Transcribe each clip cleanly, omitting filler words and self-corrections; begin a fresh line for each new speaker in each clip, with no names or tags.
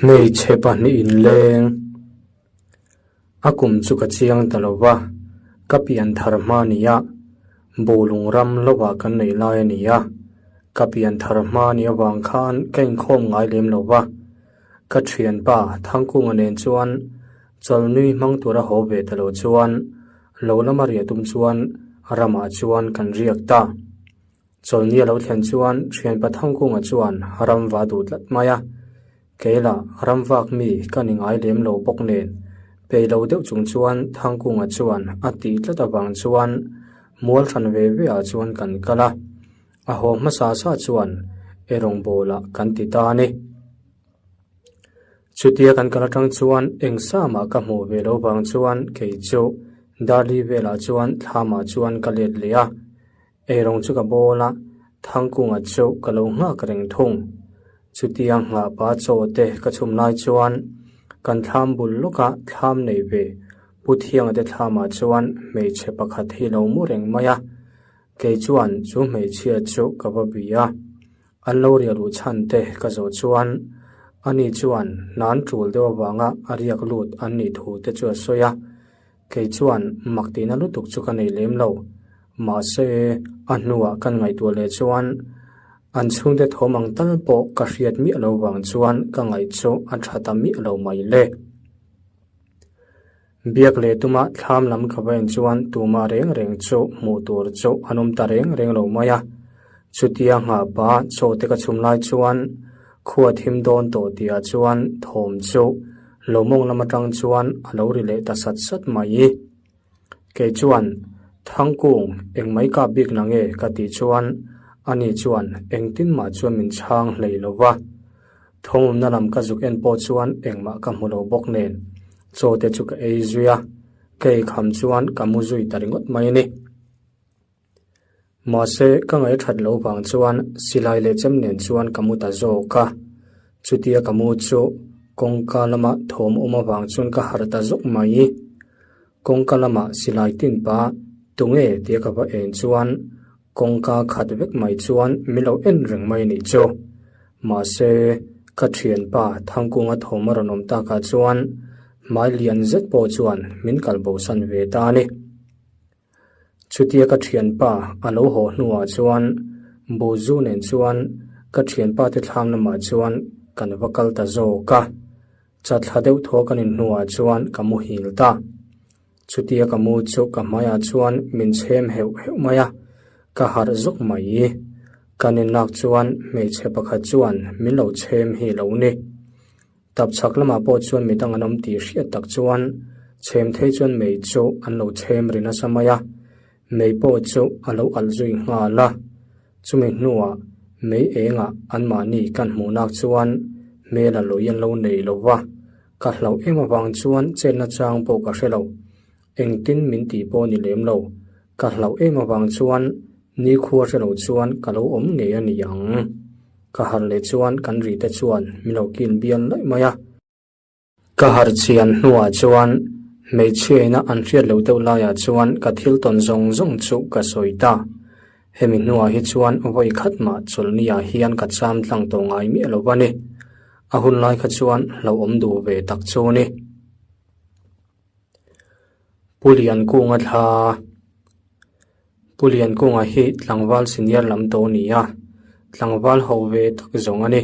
Hmeichhe pahnih inleng a kum chu ka chiang ta lo va, ka pian thar hma nia Bulung ram lovah kan nei lai a ni a, ka pian thar hma ni avang khan ka inkhawm ngai lem lo va, ka thianpa Thangkunga nen chuan chawlhnui hmang tura haw ve ta lo chuan lo lama riah tum chuan ramah chuan kan riak ta. Chawlhni a lo thlen chuan thianpa Thangkunga chuan ram va duh tlat mai a, keilah ram vak mi ka ni ngai lem lo bawk nen pei lo deuh chung chuan Thangkunga chuan a tih tlat avang chuan mual hran ve ve ah chuan kan kal a, a haw hmasa sa chuan erawngbawl ah kan ti ta a ni. Chutia kan kal atang chuan eng samah ka hmuh ve lo vang chuan kei chu Darli velah chuan thlamah chuan ka let leh a. Eirawng chu ka bawl a, Thangkunga chu ka lo nghak reng thung. Chutia nghahpa chaw te ka chhum lai chuan kan thlam bul lawka thlam nei ve Pu Thianga te thlamah chuan hmeichhe pakhat hi lo mu reng mai a, kei chuan chu hmeichhia chu ka va bi a. An lo riah luh chhan te ka zawh chuan ani chuan hnan tul deuh avanga a riak lut an nih thu te chu a sawi a. Kei chuan mak tihna lutuk chu ka nei lem lo. Mahse, a hnuah kan ngaihtuah leh chuan an chhungte thawm ang tal pawh ka hriat miah lo vang chuan ka ngaih chu a tha ta miah lo mai le. Biak leh tuma thlam lam ka va en chuan tumah reng reng chu hmuh tur chu an awm ta reng reng lo mai a. Chutia nghahpa chaw te ka chhum lai chuan khua thim dawn tawh tihah chuan thawm chu lo mawng lam atang chuan a lo ri leh ta sat sat mai. Kei chuan, Thangkung, eng mai kap bik na nge? ka tih chuan ani chuan engtin mah chuan min chhang hlei lo va. Thawmawmna lam ka zuk en pawh chuan engmah ka hmu lo bawk nen chaw te chu ka ei zui a, ka ei kham chuan ka mu zui ta ringawt mai a ni. Mahse, ka ngaih that loh vang chuan silai leh chem nen chuan ka mu ta zawk a. Chutia ka mu chu kawngka lama thawm awm avang chuan ka harh ta zawk mai. Kawngka lama silai tin pa tunge tia ka va en chuan kawngka khat vek mai chuan min lo en reng mai a nih chu. Mahse, ka thianpa Thangkunga thawm a rawn awm takah chuan hmai lian zet pawh chuan min kalbosan ve ta a ni. Chutia ka thianpa a lo haw hnuah chuan Buzu nen chuan ka thianpa te thlam lamah chuan kan va kal ta zawk a. Chatthla deuh thaw kan in hnuah chuan ka muhil ta. Chutia ka mu chu ka hmaiah chuan min chhem heuh heuh mai a, ka harh zawk mai. Kan inlak chuan hmeichhe pakhat chuan min lo chhem hi lo ni. Tap chhak lamah pawh chuan midang an awm tih hriat tak chuan chhem thei chuan mei chu an lo chhem ri nasa mai a, mei pawh chu a lo alh zui nghal a. Chumi hnuah mei engah anmahni kan hmuhnak chuan hmel a lui an lo nei lo va, ka hlauh em avang chuan chetna chang pawh ka hre lo. Engtin min tih pawh ni lem lo, ka hlauh em avang chuan nikhua hre lo chuan ka lo awm ngei a ni ang. Ka harh leh chuan kan ri te chuan min lo kil bial laih mai a. Ka harh chian hnuah chuan hmeichhia ina an hriat loh deuh laiah chuan ka thil tawn zawng zawng chu ka sawi ta. Hemi hnuah hi chuan vawi khat mah chawlhni ah hian ka cham tlang tawh ngai miah lo va ni. A hun lai kha chuan hlauhawm duh ve tak chu ni. Pu Liankunga thla Pu Liankunga hi tlangval senior lam tawh a ni a, tlangval ho ve tak zawng a ni.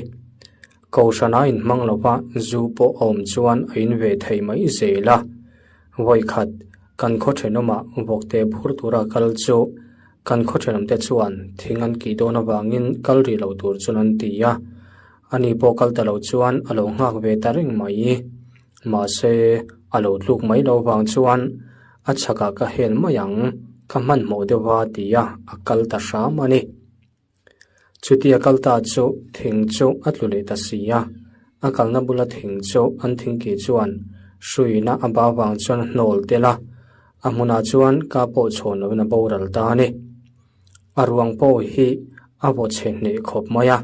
Kohhran a inhmang lova zu pawh a awm chuan a in ve thei mai zel a. Vawikhat kan khaw thenawmah vawkte phur tura kal chu kan khaw thenawmte chuan thing an kih dawn avangin kal rih lo tur chuan an ti a, ani pawh kal ta lo chuan a lo nghak ve ta reng mai. Mahse, a lo tluk mai lo vang chuan a chhakah ka hel mai ang, ka hmanhmawh deuh a ti a, a kal ta hram a ni. Chutia kal ta chu thing chu a tlu leh ta si a, a kalna bula thing chu an thingki chuan hruina a ba vang chuan a hnawl tel a, a hmunah chuan ka pawh chhawn loin a boral ta a ni. A ruang pawh hi a vaw chhe hneh khawp mai a,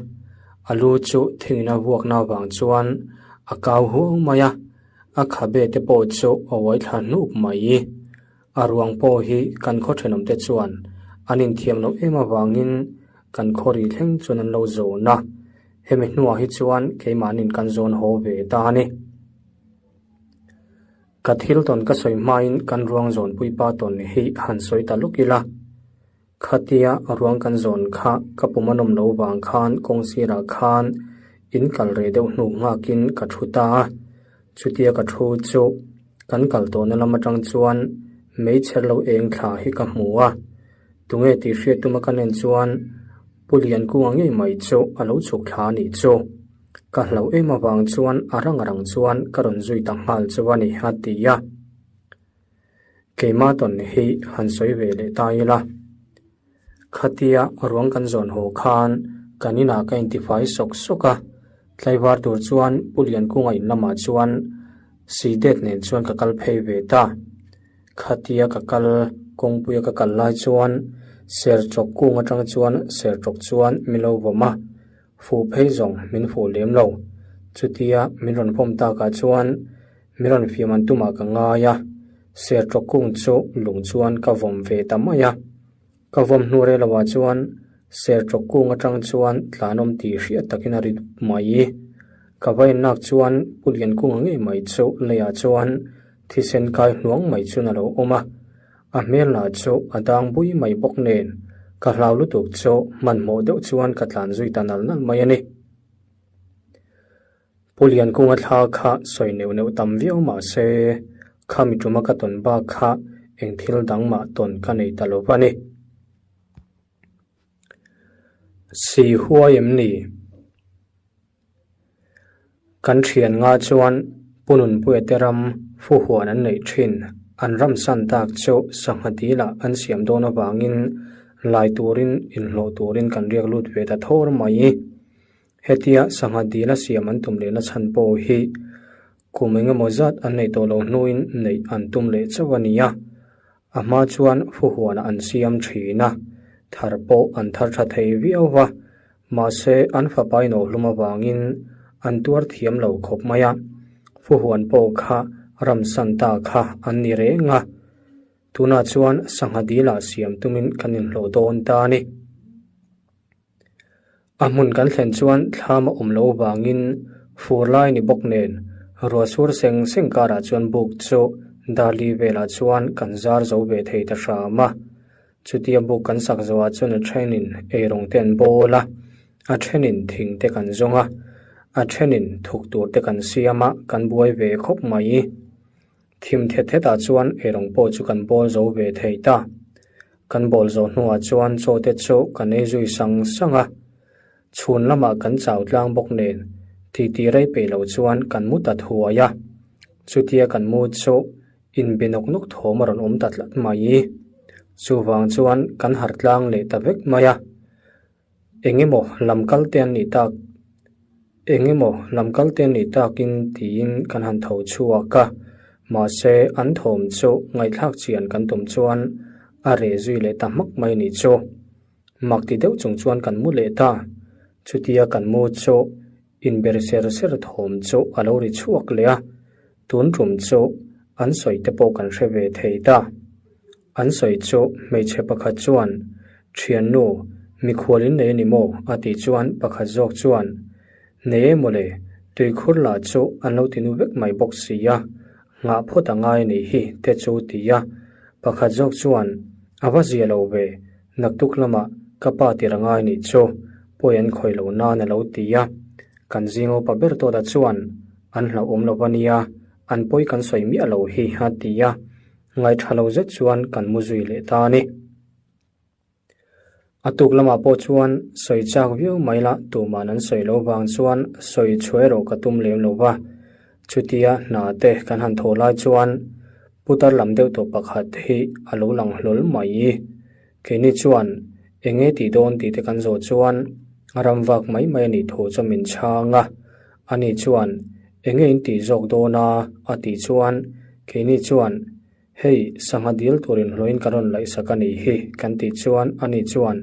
a lu chu thingin a vuakna avang chuan a kau huau mai a, a khabe te pawh chu a uai thla hnup mai. A ruang pawh hi kan khaw thenawmte chuan an inthiam loh em avangin kan khaw ri thleng chuan an lo zawn a. Hemi hnuah hi chuan keimahnin kan zawn haw ve ta a ni. Ka thil tawn ka sawi hmain kan ruang zawnpui pa tawn hi han sawi ta lawk ila. Khatia ruang kan zawn kha ka pum a nawm lo vang khan kawng sirah khan in kal reh deuh hnu nghakin ka thu ta a. Chutia ka thu chu kan kal tawhna lam atang chuan meichher lo eng thla hi ka hmu a. Tunge tih hriat tuma ka nen chuan Pu Liankunga ngei mai chu a lo chhuk thla a nih chu. Ka hlauh em avang chuan a rang a rang chuan ka rawn zui ta nghal chu a ni a ti a. Keimah tawn hi han sawi ve leh ta ila. Khatia ruang kan zawn haw khan kan inah ka intifai sawk sawk a, tlaivar tur chuan Pu Liankunga in lamah chuan Sidet nen chuan ka kal phei ve ta. Khatia ka kal kawngpuia ka kal lai chuan serchawk kung atang chuan serchawk chuan min lo vawm a, fuh phei zawng min fuh lem lo. Chutia min rawn vawm takah chuan min rawn fiam an tumah ka ngai a, serchawk kung chu lung chuan ka vawm ve ta mai a. Ka vawm hnu rei lovah chuan serchawk kung atang chuan tlanawm tih hriat takin a ri dup mai. Ka vainnak chuan Pu Liankunga ngei mai chu leiah chuan thisen kai hnuang mai chuan a lo awm a, a hmel lah chu a dang bui mai bawk nen ka hlau lutuk chu hmanhmawh deuh chuan ka tlan zui ta nal nal mai a ni. Pu Liankunga thla kha sawi neuh neuh tam viau mah se, khami tuma ka tawn bak kha eng thil dang mah tawn ka nei ta lo va ni. Si huai em ni? Kan thian nga chuan Pu Nunpuia te ram fuhuan an neih thin. An ram san tak chu sangha dilah an siam dawn avangin lai turin inhlawh turin kan riak lut ve ta thawr mai. Hetia sangha dila siam an tum lehna chhan pawh hi kum engemaw zat an neih tawh loh hnuin neih an tum leh chauh a ni a. A hma chuan fuhuanah an siam thin a, thar pawh an thar tha thei viau va, mahse an fapa inawhhlum avangin an tuar thiam lo khawp mai a. Fuhuan pawh kha ramsan ta kha an ni reng a, tunah chuan sangha dilah siam tumin kan inhlawh dawn ta a ni. A hmun kan thlen chuan thlam a awm loh vangin fur lai ni bawk nen ruah sur seng seng karah chuan buk chu Darli velah chuan kan zar zo ve thei ta hram a. Chutia buk kan sak zawhah chuan a thenin eirawng te an bawl a, a thenin thing te kan zawng a, a thenin thuk tur te kan siam a, kan buai ve khawp mai. Thim thet thetah chuan eirawng pawh chu kan bawl zo ve thei ta. Kan bawl zawh hnuah chuan chaw te chu kan ei zui sang sang a. Chhun lamah kan chau tlang bawk nen titi rei peih lo chuan kan mu ta thuai a. Chutia kan mu chu inbe nawk nawk thawm a rawn awm ta tlat mai. Chuvang chuan kan harh tlang leh ta vek mai a. Eng emaw lam kal te an nih tak, eng emaw lam kal te an nih takin tiin kan han tho chhuak a, mahse an thawm chu ngaihthlak chian kan tum chuan a reh zui leh ta hmak mai nih chu. Mak ti deuh chung chuan kan mu leh ta, chutia kan mu chu inber ser ser thawm chu a lo ri chhuak leh a, tun tum chu an sawi te pawh kan hre ve thei ta. An sawi chu hmeichhe pakhat chuan, Thiannu, mikhual in nei a ni maw? a tih chuan pakhat zawk chuan, Nei e mawle, tuikhur lah chu an lo tinu vek mai bawk si a, nghah phawt a ngai a nih hi te chu ti a. Pakhat zawk chuan, A va zia lo ve, naktuk lamah ka pa tir a ngai nih chu, pawi an khawih lo nan a lo ti a. Kan zing upa ber tawta chuan, An hlauhawm lo va nia, an pawi kan sawi miah lo hi a ti a. Ngaihṭha lo zet chuan kan mu zui leh ta a ni. A tuk lamah pawh chuan sawi chak viau mai la tuman an sawi loh vang chuan sawi chhuah erawh ka tum lem lo va. Chutia hna te kan han thawh lai chuan putar lam deuh tawh pakhat hi a lo lang hlawl mai. Keini chuan eng nge tih dawn tih te kan zawh chuan ram vak mai mai a nih thu chu min chhang a. Ani chuan Eng nge in tih zawk dawn a? a tih chuan keini chuan Hei, sangha dil tur inhlawhin ka rawn laihsak a nih hi kan tih chuan ani chuan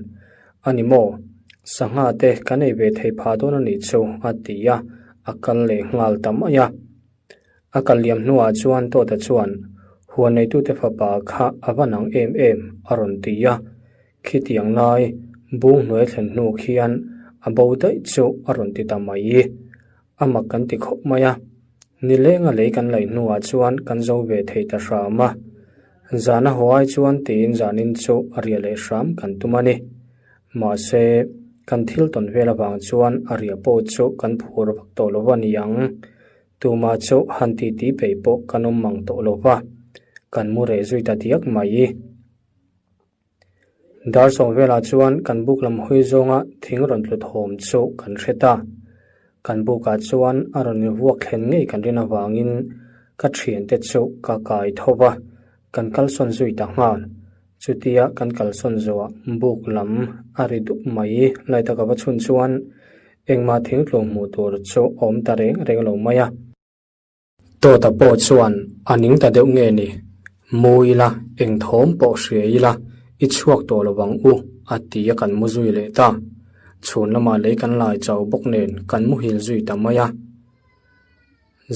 A ni maw? Sangha te kan ei ve thei phah dawn a nih chu a ti a, a kal leh nghal ta mai a. A kal liam hnuah chuan Tawta chuan Huan neitute fapa kha a va nang em em a rawn ti a. Khitiang lai bung hnuai thlen hnu khian A bo daih chu a rawn ti ta mai. A mak kan ti khawp mai a. Nilenga lei kan laih hnuah chuan kan zo ve thei ta hram a. Zana haw ai chuan tiin zanin chu a riah leh hram kan tum a ni. Mahse, kan thil tawn vel avang chuan a riah pawh chu kan phur vak tawh lo a ni ang. Tumah chu han titi peih pawh kan awm mang tawh lo va, kan mu reh zui ta diak mai. Dar sawm velah chuan kan buk lam hawi zawnga thing rawn tlu thawm chu kan hre ta. Kan bukah chuan a rawn invuak thlen ngei kan rin avangin ka thiante chu ka kai tho va, kan kalsawn zui ta nghal. Chutia kan kalsawn zawhah buk lam a ri dup mai lai taka va chhun chuan engmah thingtlu hmuh tur chu a awm ta reng reng lo mai a. Tawta pawh chuan a ning ta deuh nge ni? Mu ila, eng thawm pawh hria ila, i chhuak tawh lo ang u, a ti a kan mu zui leh ta. Chhun lamah lei kan lai chau bawk nen kan muhil zui ta mai a.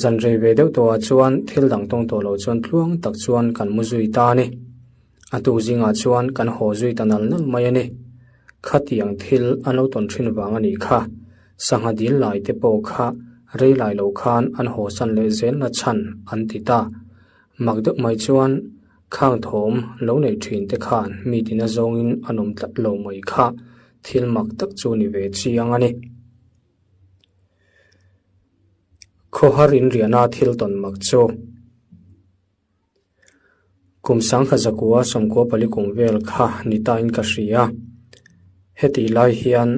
Zan rei ve deuh tawhah chuan thil dang tawng tawh loh chuan tluang tak chuan kan mu zui ta a ni. A tuk zingah chuan kan haw zui ta nal nal mai a ni. Khatiang thil an lo tawn thin vang a nih kha. Sangha dil lai te pawh kha rei lai lo khan an haw san leh zel na chhan an ti ta. Mak deuh mai chuan khang thawm lo nei thin te khan mi tina zawngin an awm tlat lo mai kha thil mak tak chu ni ve chiang a ni. Khawhar inriahna thil tawn mak chu Kum sangkhat zakua sawmkua pali kum vel kha ni tain ka hria. Hetih lai hian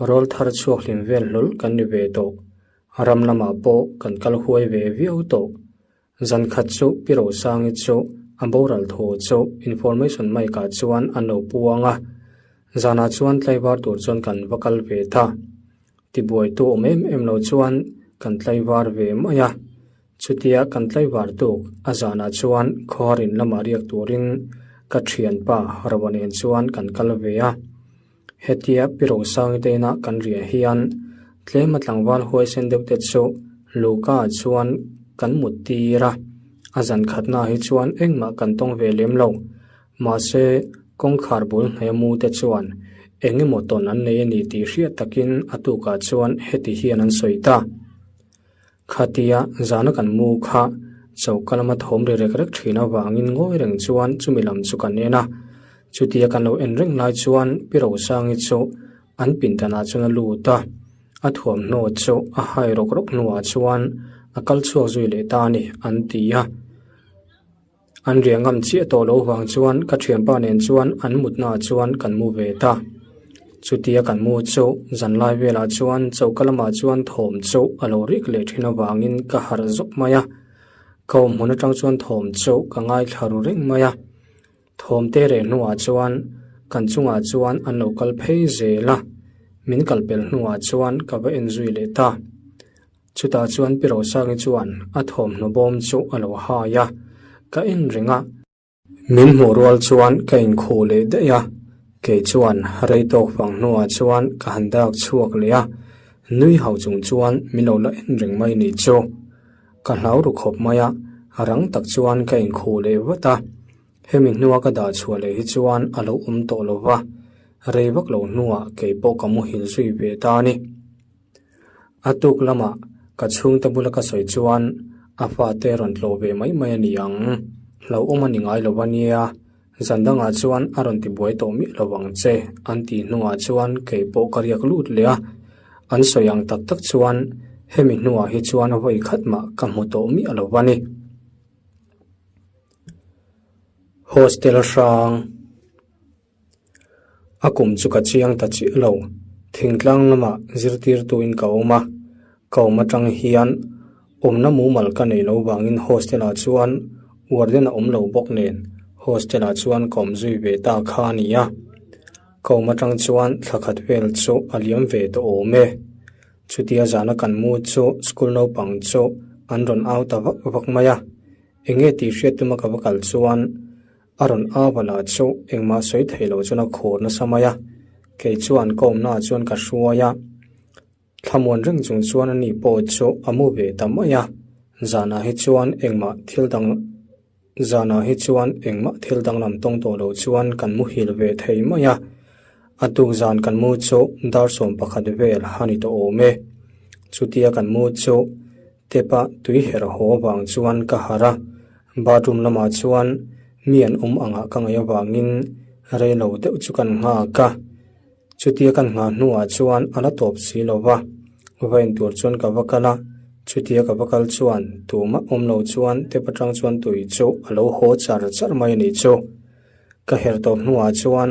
rawl thar chhuak hlim vel hlawl kan ni ve tawh. Ram lamah pawh kan kal huai ve viau tawh. Zan khat chu Pi Rosangi chu a boral thu chu information mic ah chuan an lo puang a. Zanah chuan tlaivar tur chuan kan va kal ve ta. Tibuaitu awm em em lo chuan kan tlaivar ve mai a. Chutia kan tlaivar tuk a zanah chuan khawharin lamah riak turin ka thianpa Roa nen chuan kan kal ve a. Hetia Pi Rosangi te inah kan riah hian tlema tlangval huaisen deuh te chu Luka ah chuan kan mut tir a, a zan khatna hi chuan engmah kan tawng ve lem lo. Mahse, kawngkhar bul hnaia mu te chuan eng emaw tawn an nei a ni tih hriat takin a tukah chuan heti hian an sawi ta. Khatia zana kan mu kha choka lama thawm ri rek rek thin avangin ngawi reng chuan chumi lam chu kan en a. Chutia kan lo en reng lai chuan Pi Rosangi chu an pindanah chuan a lut a, a thuamhnaw chu a hai rawk rawk hnuah chuan a kal chhuak zui leh ta a ni an ti a. An riah ngam chiah tawh loh vang chuan ka thianpa nen chuan an mutnaah chuan kan mu ve ta. Chutia kan mu chu zanlai velah chuan choka lamah chuan thawm chu a lo rik leh thin avangin ka harh zawk mai a. Ka awm hmun atang chuan thawm chu ka ngaithla ru reng mai a. Thawm te reh hnuah chuan kan chungah chuan an lo kal phei zel a, min kal pel hnuah chuan ka va en zui leh ta. Chutah chuan Pi Rosangi chuan a thawmhnaw bawm chu a lo hai a, ka en reng a. Min hmuh rual chuan ka inkhuh leh daih a, kei chuan rei tawk vang hnuah chuan ka han dak chhuak leh a, nui hau chung chuan min lo la en reng mai nih chu. Ka hlau ru khawp mai a, rang tak chuan ka inkhuh leh vat a. Hemi hnua ka dah chhuah leh hi chuan a lo awm tawh lo va, rei vak lo hnuah kei pawh ka muhil zui ve ta a ni. A tuk lamah ka chhungte bula ka sawi chuan a fate rawn tlawh ve mai mai a ni ang. Hlauhawm a ni ngai lo a nia, zan dangah chuan a rawn tibuai tawh miah lo ang che an tih hnuah chuan kei pawh ka riak lut leh a. An sawi ang tak tak chuan hemi hnuah hi chuan vawi khat mah ka hmu tawh miah lo a ni. Hostel hrang. A kum chu ka chiang ta chiah lo. Thingtlang lamah zirtirtuin ka awm a, ka awm atang hian awmna mumal ka nei lo vangin hostel ah chuan warden a awm lo bawk nen hostel ah chuan ka awm zui ve ta kha a ni a. Ka awm atang chuan thla khat vel chu a liam ve tawh awm e. Chutia zana kan mu chu school naupang chu an rawn au ta vak vak mai a, enge tih hriat tuma ka va kal chuan A rawn ava lah chu engmah sawi thei lo chuan a khur nasa mai a, kei chuan ka awmnaah chuan ka hruai a, thlamuan reng chung chuan ani pawh chu a mu ve ta mai a, zanah hi chuan engmah thil dang zanah hi chuan engmah thil danglam tawng tawh lo chuan kan muhil ve thei mai a. A tuk zan kan mu chu dar 11 vel a ni tawh awm e. Chutia kan mu chu tap a tui herh haw avang chuan ka harh a, bathroom lamah chuan mi an awm angah ka ngaih avangin rei lo deuh chu kan nghak a. Chutia kan nghah hnuah chuan a la tawp si lo va, va in tur chuan ka va kal a, chutia ka va kal chuan tumah awm lo chuan tap atang chuan tui chu a lo haw char char mai a nih chu. Ka herh tawh hnuah chuan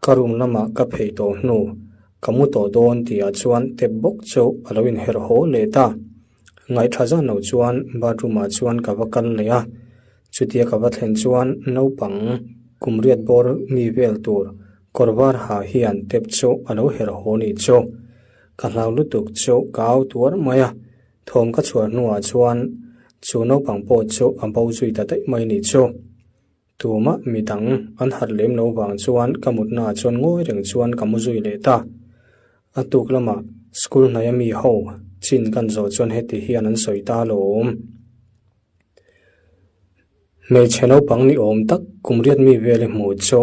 ka room lamah ka phei tawh hnu ka mu tawh dawn tihah chuan tap bawk chu a lo inherh haw leh ta. Ngaihtha zan lo chuan bathroom ah chuan ka va kal leh a, chutia ka va thlen chuan naupang kum riat bawr mi vel tur kawr var ha hian tap chu a lo herh haw nih chu. Ka hlau lutuk chu ka au tuar mai a, thawm ka chhuah hnuah chuan chu naupang pawh chu a bo zui ta daih mai nih chu. Tumah midang an harh lem lo vang chuan ka mutna ah chuan ngawi reng chuan ka mu zui leh ta. A tuk lamah school hnaia mi ho chin kan zawh chuan heti hian an sawi ta alawm. Hmeichhe naupang ni awm tak kum riat mi vel i hmuh chu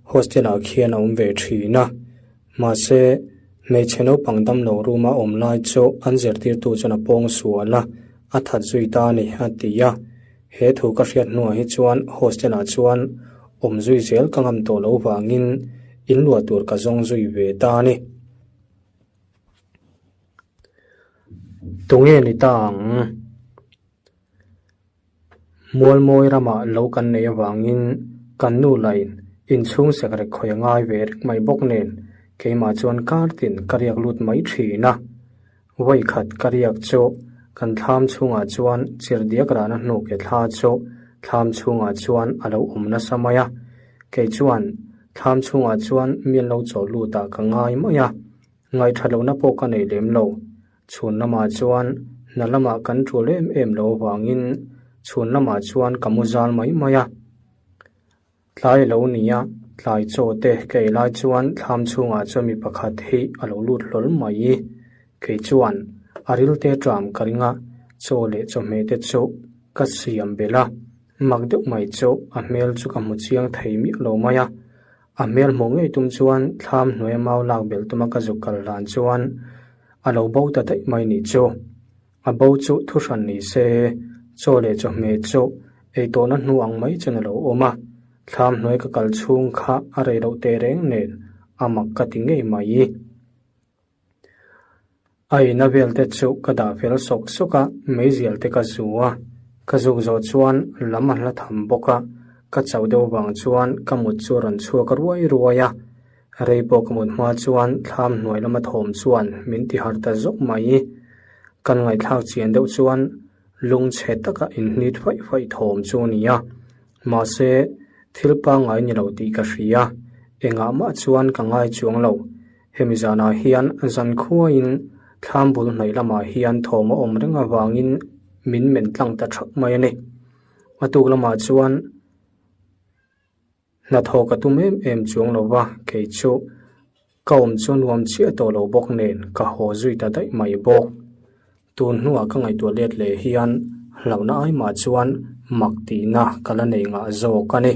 hostel ah khian a awm ve thin a. Mahse, hmeichhe naupang damlo room a awm lai chu an zirtirtu chuan a pawng sual a, a that zui ta a ni a ti a. He thu ka hriat hnuah hi chuan hostel ah chuan awm zui zel ka ngam tawh lo vangin in luah tur ka zawng zui ve ta a ni. Tunge ni ta ang? Mualmawi ramah lo kan neih avangin kan nu lain inchhung sekrek khawi a ngai ve reng mai bawk nen keimah chuan kar tin ka riak lut mai thin a. Vawikhat ka riak chu kan thlam chhungah chuan chirhdiak rahna hnu ke thla chu thlam chhungah chuan a lo awm nasa mai a, kei chuan thlam chhungah chuan mi an lo chaw lut ah ka ngai mai a, ngaihtha lohna pawh ka nei lem lo. Chhun lamah chuan hna lamah kan tul em em lo avangin chhun lamah chuan ka mu zal mai mai a. Tlai a lo ni a, tlai chaw te ka ei lai chuan thlam chhungah chuan mi pakhat hi a lo lut hlawl mai. Kei chuan a ril te ṭam ka ring a, chaw leh chawhmeh te chu ka siam belh a, mak deuh mai chu a hmel chu ka hmu chiang thei miah lo mai a. A hmel hmuh ngei tum chuan thlam hnuaia mau lak belh tuma ka zuk kal hlan chuan a lo bo ta daih mai nih chu. A bo chu thu hran ni se, chaw leh chawhmeh chu ei tawhna hnu ang mai chuan a lo awm a, thlam hnuai ka kal chhung kha a rei loh teh reng nen a mak ka ti ngei mai. A ina vel te chu ka dah fel sawk sawk a, meizial te ka zu a, ka zuk zawh chuan lam a hla tham bawk a, ka chauh deuh vang chuan ka mut chu a rawn chhuak ruai ruai a, rei pawh ka mut hma chuan thlam hnuai lama thawm chuan min ti harh ta zawk mai. Kan ngaihthlak chian deuh chuan lungchhe taka inhnit faih faih thawm chu a ni a, mahse thil pangngai ni lo tih ka hria, engah mah chuan ka ngai chuang lo. Hemi zanah hian zankhuain thlam bul hnaih lamah hian thawm a awm reng avangin min men tlang ta thap mai a ni. A tuk lamah chuan hnathawh ka tum em em chuang lo va, kei chu ka awm chu nuam chiah tawh lo bawk nen ka haw zui ta daih mai bawk. Tun hnuah ka ngaihtuah let leh hian hlauhna ai mah chuan mak tihna ka la nei ngah zawk a ni.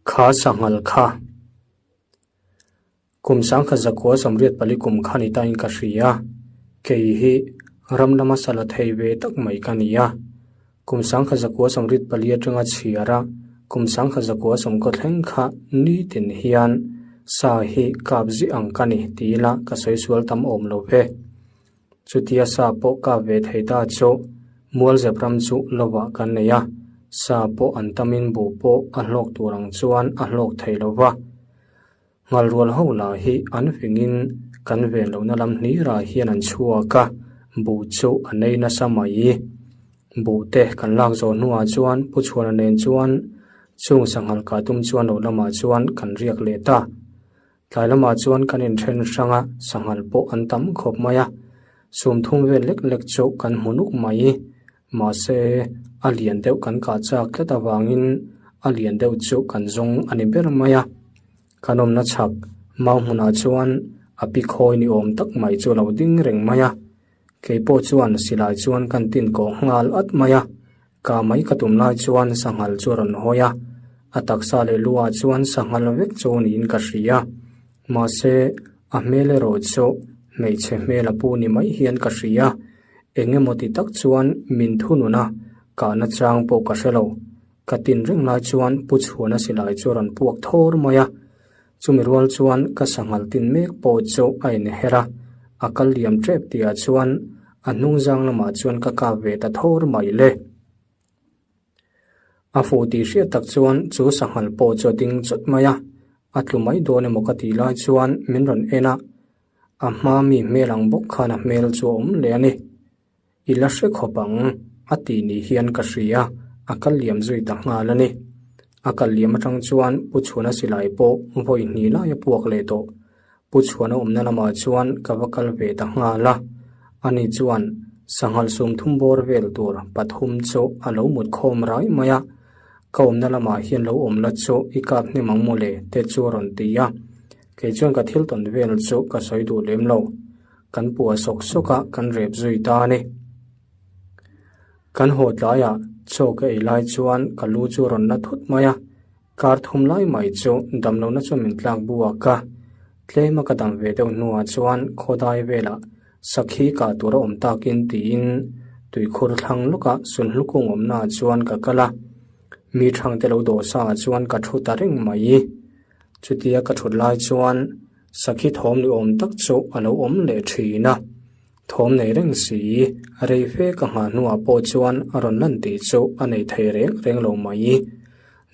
Kha sanghal kha kum sangkhat zakua 84 kum kha ni tain ka hria. Kei hi ram lama sala thei ve tak mai ka ni a. Kum sangkhat zakua 84 atanga chhiar a, kum sangkhat zakua sawmkaw thleng kha nitin hian sa hi kap zih ang ka ni ti ila ka sawi sual tam awm lo ve. Chutia sa pawh kap ve thei ta chu Mualzep ram chu lovah kan nei a, sa pawh an tamin buh pawh a hlawk tur ang chuan a hlawk thei lo va. Nghalrual ho lah hi an fingin kan ven lohna lam hnirah hian an chhuak a, buh chu a nei nasa mai. Buh te kan lak zawh hnuah chuan Pu Chhuana nen chuan chung sanghal kah tum chuan lo lamah chuan kan riak leh ta. Tlai lamah chuan kan inthen hrang a, sanghal pawh an tam khawp mai a, sumthum vel lek lek chu kan hmu nuk mai. Mahse, a lian deuh kan kah chak tlat avangin a lian deuh chu kan zawng a ni ber mai a. Kan awmna chhak mau hmunah chuan a pi khawi ni awm tak mai chu a lo ding reng mai a. Kei pawh chuan silai chuan kan tin kawh nghal at mai a, ka mai ka tum lai chuan sanghal chu a rawn hawi a. A taksa leh lu ah chuan sanghal vek chu niin ka hria. Mahse, a hmel erawh chu hmeichhe hmel a pu ni mai hian ka hria. Eng emaw ti tak chuan min thunun a, kahna chang pawh ka hre lo. Ka tin reng lai chuan Pu Chhuana silai chu a rawn puak thawr mai a. Chumi rual chuan ka sanghal tin mek pawh chu a inher a, a kal liam tep tihah chuan a hnung zang lamah chuan ka kap ve ta thawr mai le. A fuh tih hriat tak chuan chu sanghal pawh chu a ding chawt mai a, a tlu mai dawn emaw ka tih lai chuan min rawn en a, a hma mi hmel ang bawk khan a hmel chu a awm leh a ni. I la hre khawp ang, a tih ni hian ka hria, a kal liam zui ta nghal a ni. A kal liam atang chuan Pu Chhuana silai pawh vawi hnih lai a puak leh tawh. Pu Chhuana awmna lamah chuan ka va kal ve ta nghal a, ani chuan sanghal sumthum bawr vel tur pathum chu a lo mut khawm rai mai a, ka awmna lamah hian lo awm la chu i kap hnem ang mawle te chu a rawn ti a, kei chuan ka thil tawn vel chu ka sawi duh lem lo. Kan puah sawk sawk a, kan rep zui ta a ni. Kan haw tlaiah chaw ka ei lai chuan ka lu chu a rawn la thut mai a, kar thum lai mai chu damlohna chuan min tlak buak a. Tlema ka dam ve deuh hnuah chuan khawdai velah sakhi kah tur a awm takin tiin tuikhur thlang lawka sunhlu kung awmnaah chuan ka kal a, mi thangte lo dawh saah chuan ka thu ta reng mai. Chutia ka thut lai chuan Sakhi thawm ni awm tak chu a lo awm leh thin a, thawm nei reng si, rei fe ka nghah hnuah pawh chuan a rawn lan tih chu a nei thei reng reng lo mai.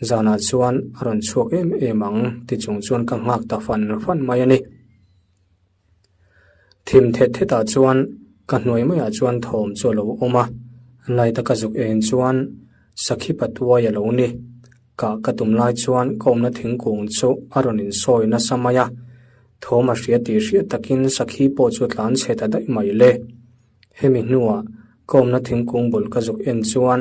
Zanah chuan a rawn chhuak em em ang ti chung chuan ka nghak ta fan fan mai a ni. Thim thet thetah chuan ka hnuai maiah chuan thawm chu a lo awm a, light a ka zuk en chuan Sakhi patuai a lo ni. Kah ka tum lai chuan ka awmna thingkung chu a rawn insawi nasa mai a, thawm a hria tih hriat takin sakhi pawh chu tlan chhe ta daih mai le. Hemi hnuah ka awmna thingkung bul ka zuk en chuan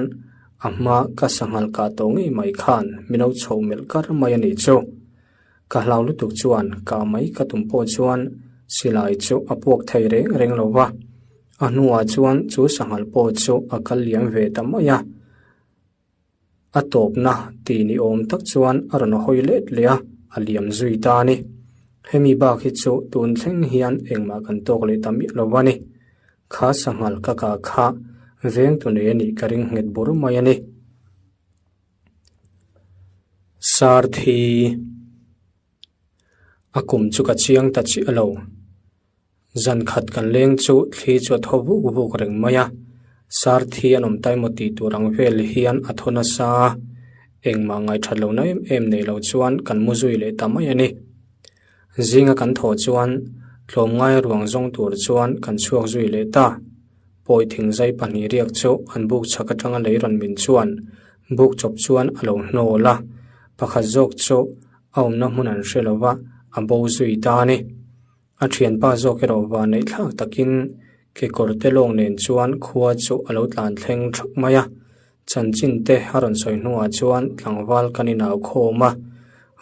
a hma ka sanghal kah tawh ngei mai khan min lo chhoh melh kar mai a nih chu. Ka hlau lutuk chuan kah mai ka tum pawh chuan silai chu a puak thei reng reng lo va, a hnuah chuan chu sanghal pawh chu a kal liam ve ta mai a. A tawpna tih ni awm tak chuan a rawn hawi let leh a, a liam zui ta a ni. Hemi bak hi chu tun thleng hian engmah kan tawk leh ta miah lo a ni. Kha sanghal ka kah kha veng tu nei a nih ka ring nghet bur mai a ni. Sarthi A kum chu ka chiang ta chiah lo. Zan khat kan leng chu thli chu a thaw vuk vuk reng mai a, Sarthi an awm ta emaw tih tur ang vel hian a thaw nasa a, engmah ngaihthat lohna em em nei lo chuan kan mu zui leh ta mai a ni. Zinga kan thawh chuan tlawmngai ruang zawng tur chuan kan chhuak zui leh ta. Pawi thingzai pahnih riak chu an buk chhak atanga lei rawn min chuan buk chawp chuan a lo hnawl a, pakhat zawk chu a awmna hmun an hre lo va, a bo zui ta a ni. A thianpa zawk erawh van neih thlak takin kekawr te lawng nen chuan khua chu a lo tlan thleng thak mai a, chanchin te a rawn sawi hnuah chuan tlangval kan inau khawm a,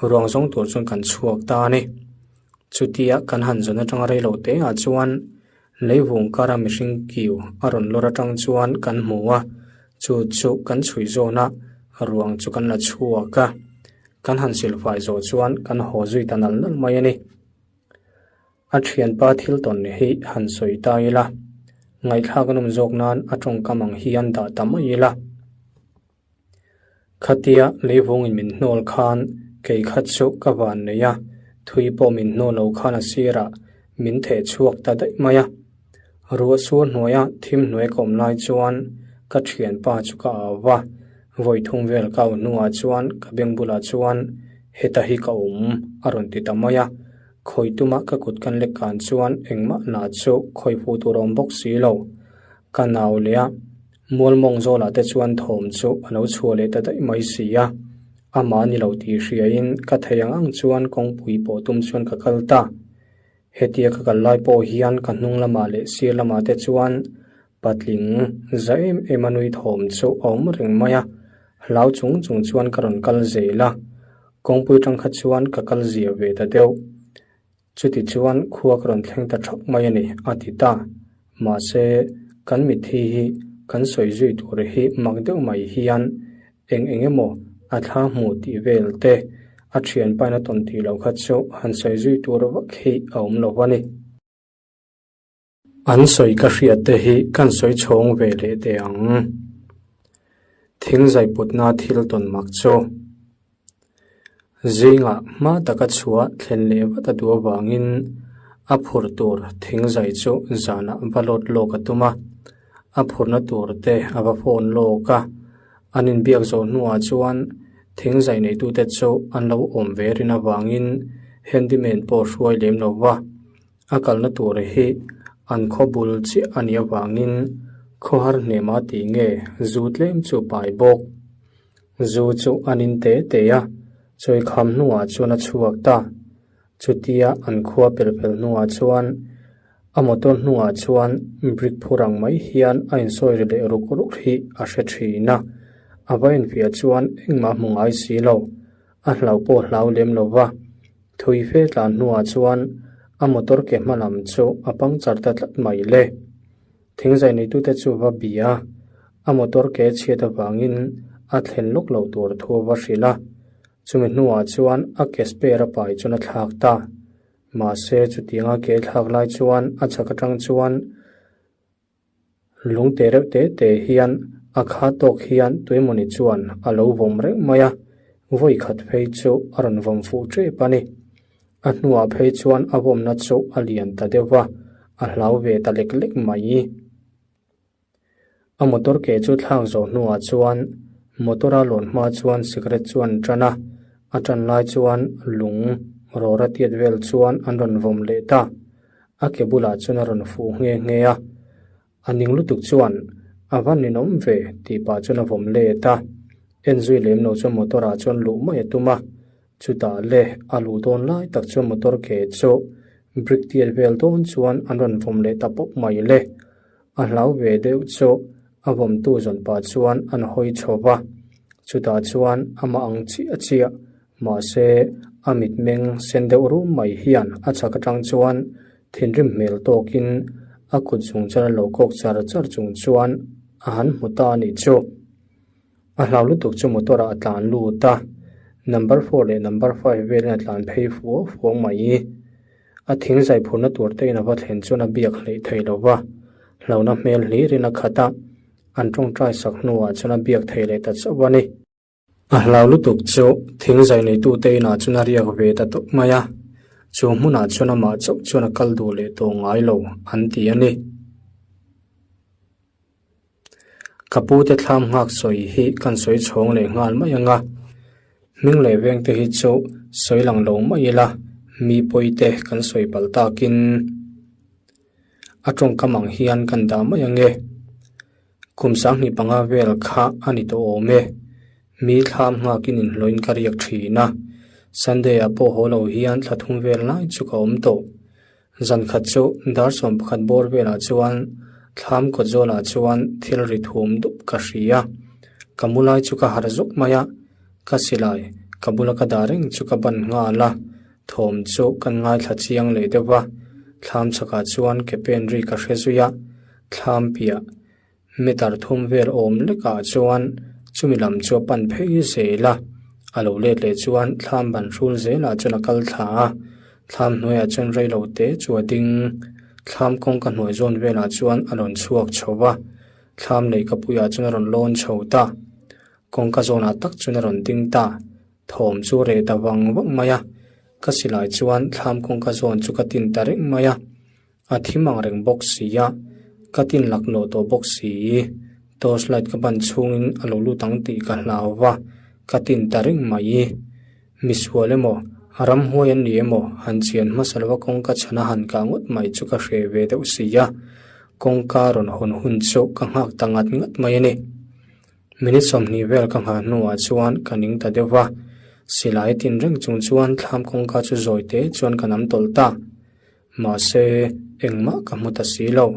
ruang zawng tur chuan kan chhuak ta a ni. Chutia kan han zawn atanga rei lo te ah chuan leivung kara mihring kiu a rawn lawr atang chuan kan hmu a, chu chu kan chhui zawn a, ruang chu kan la chhuak a, kan han silfai zawh chuan kan haw zui ta nal nal mai a ni. A thianpa thil tawn hi han sawi ta ila, ngaihthlak a nawm zawk nan a tawngkam ang hian dah ta mai ila. Khatia leivungin min hnawl khan kei kha chu ka van nei a, thui pawh min hnawl lo khan a sirah min theh chhuak ta daih mai a. Ruah sur hnuaia thim hnuai ka awm lai chuan ka thianpa chu ka au va, vawi thum vel ka au hnuah chuan ka beng bulah chuan heta hi ka awm a rawn ti ta mai a, khawi tuma ka kut kan lek kan chuan engmah lah chu khawi fuh tur a awm bawk si lo. Ka nau leh a mualmawng zawlah te chuan thawm chu a lo chhuah leh ta daih mai si a, amah ni lo tih hriain ka thei ang ang chuan kawngpui pawh tum chuan ka kal ta. Hetia ka kal lai pawh hian ka hnung lamah leh sir lamah te chuan patling za em em a nui thawm chu a awm reng mai a, hlau chung chung chuan ka rawn kal zel a, kawngpui tang kha chuan ka kal zia ve ta deuh. Chuti chuan khua ka rawn thleng ta thap mai a ni, a ti ta. Mahse, kan mitthi hi kan sawi zui tur hi mak deuh mai hian eng eng emaw A thla hmuh tih vel te, a thianpain a tawn tih loh kha chu han sawi zui tur vak hi a awm lo a ni. An sawi ka hriat te hi kan sawi chhawng ve leh teh ang. Thingzai putna thil tawn mak chu zingah hma taka chhuah thlen leh vat a duh avangin a phur tur thingzai chu zanah va lawt lawk a tum a, a phurna tur te a va phone lawk a, an inbiak zawh hnuah chuan thingzai neitute chu an lo awm ve rin avangin handyman pawh hruai lem lo va. A kalna tur hi an khaw bul chiah a nih avangin khawhar hnema tih nge zu tlem chu pai bawk. Zu chu an in te te a, chawikham hnuah chuan a chhuak ta. Chutia an khua pel fel hnuah chuan a motor hnungah chuan brick phur ang mai hian a insawi ri leh ruk ruk hi a hre thin a, a va enfiah chuan engmah hmu ngai si lo. A hlau pawh hlau lem lo va, thui fe tlan hnuah chuan a motor ke hma lam chu a puncture ta tlat mai le. Thingzai neitute chu va bia a, a motor ke chhiat avangin a thlen lawk lo tur thu a va hrilh a, chumi hnuah chuan a ke spare a pai chuan a thlak ta. Mahse chutianga ke thlak lai chuan a chhak atang chuan Lung te reuh te te hian a kha tawk hian tuemawni chuan a lo vawm reng mai a, vawi khat phei chu a rawn vawm fuh tep a ni. A hnuah phei chuan a vawmna chu a lian ta deuh va, a hlau ve ta lek lek mai. A motor ke chu thlak zawh hnuah chuan motor a lawn hma chuan cigarette chu an tan a, a tan lai chuan lung rawra tiat vel chuan an rawn vawm leh ta. A ke bulah chuan a rawn fuh nghe nghe a, a ning lutuk chuan a va ninawm ve tih pah chuan a vawm let a, en zui lem lo chuan motor ah chuan luh mai a tum a, chutah le a luh dawn lai tak chuan motor ke chu brick tiat vel dawn chuan an rawn vawm leh ta pawp mai le, a hlau ve deuh chu a vawmtu zawn pah chuan an hawi chho va, chutah chuan amah ang chiah chiah Mahse, a mitmeng sen deuh rum mai hian a chhak atang chuan thinrim hmel tawkin a kut chung chuan a lo kawk char char chung chuan a han hmu ta a nih chu. A hlau lutuk chu motor ah a tlan lut a, number four leh number five velin a tlan phei fuau fuau mai. A thing zai phurna tur te in a va thlen chuan a biak hleih thei lo va, hlauhna hmel hlirin a khat a, an tawngtai sak hnuah chuan a biak thei leh ta chauh a ni. A hlau lutuk chu thing zai neitute inah chuan a riak ve ta tawp mai a, chu hmunah chuan amah chauh chuan a kal duh leh tawh ngai lo an ti a ni. Ka pute thlam nghak sawi hi kan sawi chhawng leh nghal mai ang a, hming leh vengte hi chu sawi lang lo mai ila mi pawite kan sawi palh takin a tawngkam ang hian kan dah mai ang e. Kum 15 vel kha a ni tawh awm e. Mi thlam nghakin inhlawhin ka riak thin a. Sunday ah pawh haw lo hian thla thum vel lai chu ka awm tawh. Zan khat chu dar 11 bawr velah chuan thlam kawt zawlah chuan thil ri thum dup ka hria. Ka mu lai chu ka harh zuk mai a, ka silai ka bula ka dah reng chu ka ban nghal a, thawm chu kan ngaithla chiang leh deuh va. Thlam chhakah chuan ke pen ri ka hre zui a. Thlam piah meter thum vel awm lekah chuan chumi lam chu a pan phei zel a, a lo let leh chuan thlam ban hrul zelah chuan a kal thla a, thlam hnuaiah chuan rei lo te chu a ding. Thlam kawngka hnuai zawn velah chuan a rawn chhuak chho va, thlam lei ka puiah chuan a rawn lawn chho ta. Kawngka zawnah tak chuan a rawn ding ta. Thawm chu reh ta vang vang mai a, ka silai chuan thlam kawngka zawn chu ka tin ta reng mai a. A thim ang reng bawk si a, ka tin laklawh tawh bawk si. Torch light ka ban chhungin a lo lut ang tih ka hlau va, ka tin ta reng mai. Misual emaw, ramhuai an ni emaw han chian hmasa lova kawngka chhana han kah ngawt mai chu ka hre ve deuh si a, kawngka rawn hawn hun chu ka nghak ta ngat ngat mai a ni. Minute 20 vel ka nghah hnuah chuan ka ning ta deuh va, silai tin reng chung chuan thlam kawngka chu zawi te chuan ka nam tawlh ta. Mahse, engmah ka hmu ta si lo.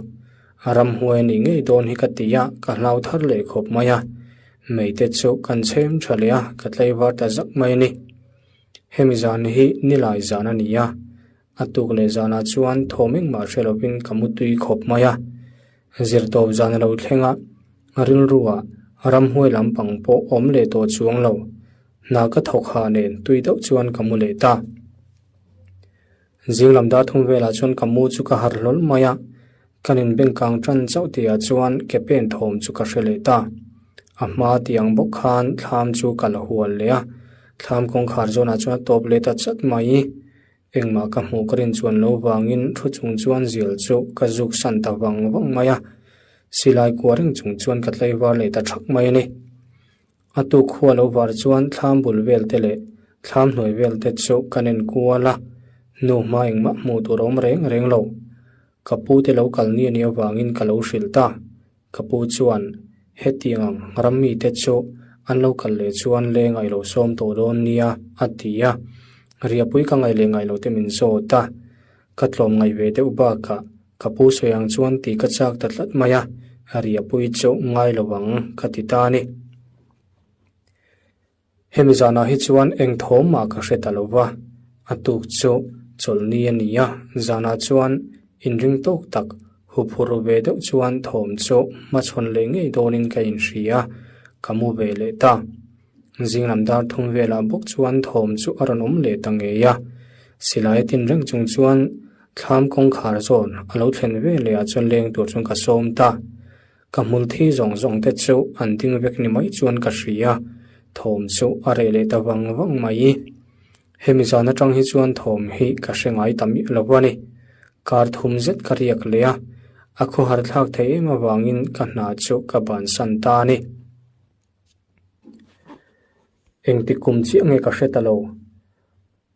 A ramhuai a nih ngei dawn hi ka ti a, ka hlau thar leh khawp mai a. Meite chu kan chhem tha leh a, ka tlaivar ta zak mai a ni. Hemi zan hi nilai zan a ni a, a tuk leh zanah chuan thawm engmah hre lovin ka mu tui khawp mai a. Zirtawp zan a lo thleng a, rilruah ramhuai lampang pawh awm leh tawh chuang lo. Hna ka thawk ha nen tui deuh chuan ka mu leh ta. Zing lam dar thum velah chuan ka mu chu ka harh hlawl mai a, kan inbeng kang tan chauh tihah chuan ke pen thawm chu ka hre leh ta. A hma tih ang bawk khan thlam chu ka la hual leh a, thlam kawngkhar zawnah chuan a tawp leh ta chat mai. Engmah ka hmuh ka rin chuan lo vangin thu chung chuan zial chu ka zuk san ta vang vang mai a, silai kua reng chung chuan ka tlaivar leh ta thak mai a ni. A tuk khua lo var chuan thlam bul vel te leh thlam hnuai vel te chu kan en kual a, nu hma engmah hmuh tur a awm reng reng lo. Ka pu te lo kal ni a nih avangin ka lo hrilh ta. Ka pu chuan, Hetiang ang ram mite chu an lo kal leh chuan leng a i lo sawm tawh dawn nia, a ti a. Riahpui ka ngaih leh ngaih lo te min zawt a. Ka tlawm ngaih ve deuh bakah ka pu sawi ang chuan tih ka chak ta tlat mai a, riahpui chu ngai lo ang ka ti ta a ni. Hemi zanah hi chuan eng thawm mah ka hre ta lo va, a tuk chu chawlhni a ni a, zanah chuan inring tawk tak huphurh ve deuh chuan thawm chu hmachhawn leh ngei dawnin ka inhria, ka mu ve leh ta. Zing lam dar thum velah bawk chuan thawm chu a rawn awm leh ta ngei a, silai a tin reng chung chuan thlam kawngkhar zawn a lo thlen ve leh ah chuan leng tur chuan ka sawm ta. Ka hmul thi zawng zawng te chu an ding vek ni mai chuan ka hria, thawm chu a reh leh ta vang vang mai. Hemi zan atang hi chuan thawm hi ka hre ngai ta miah lo a ni. Kar thum zet ka riak leh a, a khawhar thlak thei em avangin ka hna chu ka bansan ta a ni. Engtik kum chiah nge ka hre ta lo.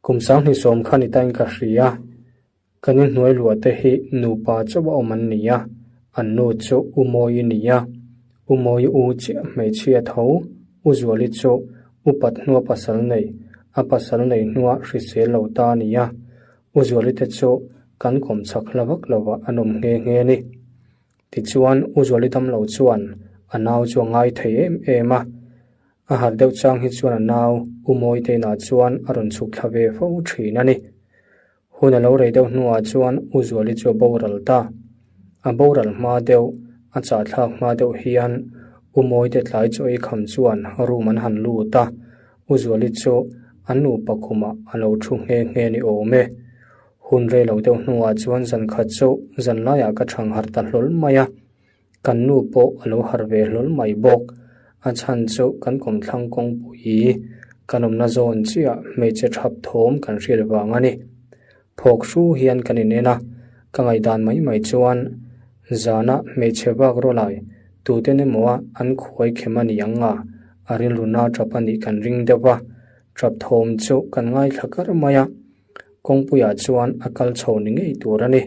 Kum sanghnih sawm kha ni tain ka hria. Kan inhnuai luah te hi nupa chauh a awm an ni a, an nu chu U Mawi ni a. U Mawi u chiah hmeichhia tho, U Zuali chu upat hnua pasal nei, a pasal nei hnua hrisel lo ta a ni a. U Zuali te chu kan kawm chak hla vak lovah an awm nghe nghe a ni. Tichuan, U Zuali damlo chuan a nau chu a ngai thei em em a. A harh deuh chang hi chuan a nau U Mawite inah chuan a rawn chhuk thla ve fo thin a ni. Hun a lo rei deuh hnuah chuan U Zuali chu a boral ta. A boral hma deuh, a chahthlak hma deuh hian U Mawite tlai chaw ei kham chuan room an han lut a, U Zuali chu an nupa khumah a lo thu nghe nghe ni awm e. Hun rei lo deuh hnuah chuan zan khat chu zan laiah ka thang harh ta hlawl mai a, kan nu pawh a lo harh ve hlawl mai bawk. A chhan chu kan kawmthlang kawngpui kan awmna zawn chiah hmeichhe thap thawm kan hriat vang a ni. Phawk hru hian kan inen a, ka ngaihdan mai mai chuan zana hmeichhe vak rawlai tuten emaw a an khuai khem a ni ang a, a rilru na tap a nih kan ring deuh va, tap thawm chu kan ngaithla kar mai a. Kawngpuiah chuan a kal chho ni ngei tur a ni.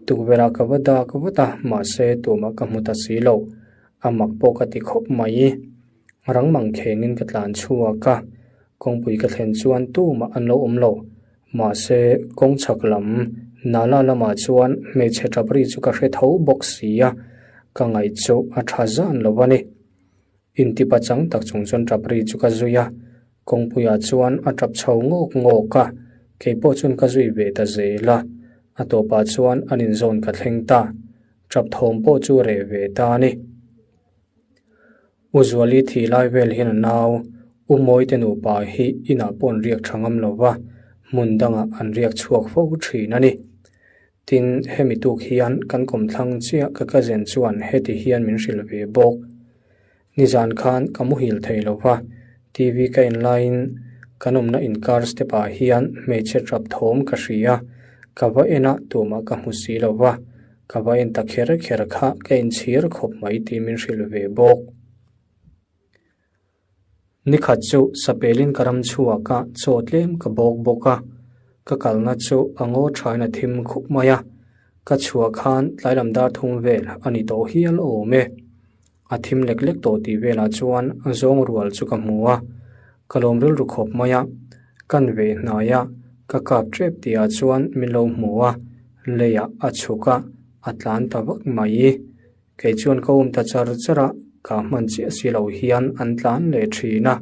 Tukverhah ka va dak vat a, mahse tumah ka hmu ta si lo. A mak pawh ka ti khawp mai. Rang mang khengin ka tlan chhuak a, kawngpui ka thlen chuan tumah an lo awm lo. Mahse kawng chhak lam Nala lamah chuan hmeichhe tap ri chu ka hre tho bawk si a, ka ngaih chu a tha zan lo a ni. Intipa chang tak chung chuan tap ri chu ka zui a, kawngpuiah chuan a tap chho ngawk ngawk a, kei pawh chuan ka zui ve ta zel a, a tawpah chuan an inzawn ka thleng ta, tap thawm pawh chu reh ve ta a ni. U Zuali thih lai vel hian a nau, U Mawite nupa hi inah pawh an riak tha ngam lo va, hmun dangah an riak chhuak fo thin a ni. Tin, hemi tuk hian kan kawmthlang chiah ka cousin chuan heti hian min hrilh ve bawk. Nizan khan ka muhil thei lo va, TV ka en laiin kan awmna inkar step ah hian hmeichhe tap thawm ka hria, ka va en a tumah ka hmu si lo va, ka va en ta kher kher kha ka inchhir khawp mai tih min hrilh ve bawk. Nikhat chu sapelin ka ram chhuak a, chaw tlem ka bawk bawk a, ka kalna chu a ngaw thain a thim khup mai a, ka chhuah khan tlailam dar thum vel a ni tawh hial awm e. A thim lek lek tawh tih velah chuan zawng rual chu ka hmu a, ka lawm rilru khawp mai a, kan ve hnai a, ka kap tep tihah chuan min lo hmu a, leiah a chhuk a, a tlan ta vak mai. Kei chuan ka um ta char char a, ka hman chiah si lo hian an tlan leh thin a,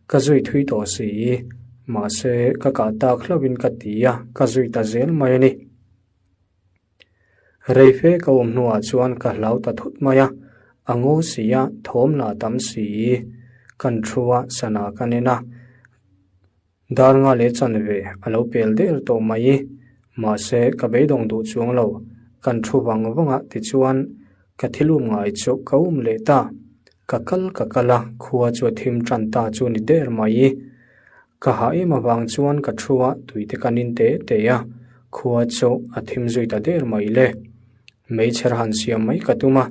ka zui thui tawh si, mahse ka kah tak hlauhin ka ti a, ka zui ta zel mai a ni. Reife ka um hnuah chuan ka hlau ta thut mai a, a ngaw si a, thawm lah tam si, kan thu a, sana ka nen a. Dar nga leh chanve a lo pel der tawh mai. Mahse, ka beidawng duh chuang lo. Kan thu vang vang a tichuan ka thil um ngai chu ka um leh ta. Ka kal ka kal a, khua chu a thim tan ta chu ni der mai. Ka hah em avang chuan ka thu a, tuite kan in te te a, khua chu a thim zui ta der mai le. Meichher han siam mai ka tum a,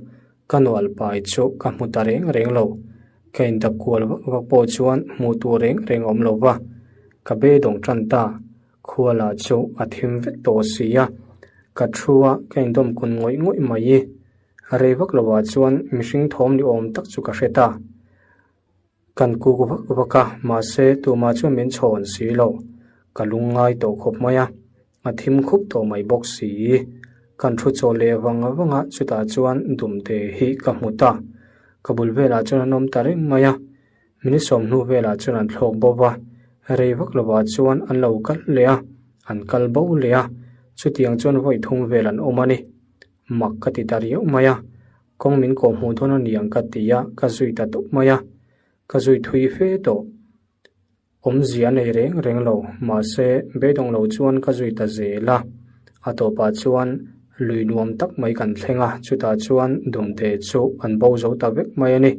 ka nual pai chu ka hmu ta reng reng lo. Ka indap kual vak vak pawh chuan hmuh tur reng reng a awm lo va, ka beidawng tan ta. Khua lah chu a thim vek tawh si a, ka thu a, ka indawm kun ngawih ngawih mai. Rei vak lovah chuan mihring thawm ni awm tak chu ka hre ta. Kan kuk vak vak a, mahse tumah chuan min chhawn si lo. Ka lung ngai tawh khawp mai a, a thim khup tawh mai bawk si. Kan thu chaw leh vang vang a, chutah chuan dumte hi ka hmu ta. Ka bul velah chuan an awm ta reng mai a, min sawmhnu velah chuan an thlawk bo va, rei vak lovah chuan an lo kal leh a, an kal bo leh a, chutiang chuan vawi thum vel an awm a ni. Mak ka ti ta riau mai a, Kawng min kawh hmuh dawn a ni ang ka ti a, ka zui ta tawp mai a, ka zui thui fe tawh. Awmzia a nei reng reng lo, mahse beidawng lo chuan ka zui ta zel a. A tawpah chuan lui nuam tak mai kan thleng a, chutah chuan dumte chu an bo zo ta vek mai a ni.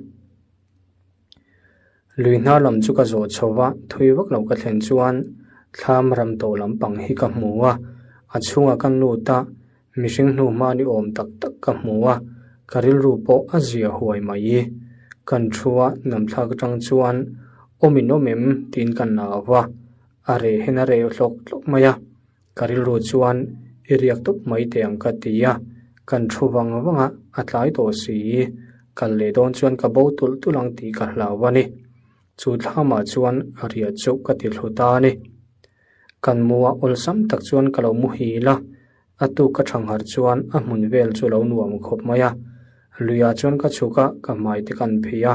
Lui hnar lam chu ka zawh chho va, thui vak lo ka thlen chuan thlam ram tawh lampang hi ka hmu a, a chhungah ka lut a, Mihring hnu hma ni awm tak tak ka hmu a, ka rilru pawh a zia huai mai. Kan thu a namthlak atang chuan awm in awm em tiin ka nau va, a reh hen a reh hlawk hlawk mai a. Ka rilru chuan i riak tawp mai teh ang ka ti a, kan thu vang vang a, a tlai tawh si. Kal leh dawn chuan ka bo tulh tulh ang tih ka hlau a ni. Chu thlamah chuan riah chu ka ti thlu ta a ni. Kan mu a awlsam tak chuan ka lo muhil a, a tuk ka thanghar chuan a hmun vel chu lo nuam khawp mai a. Luiah chuan ka chhuk a, ka hmai te kan phei a.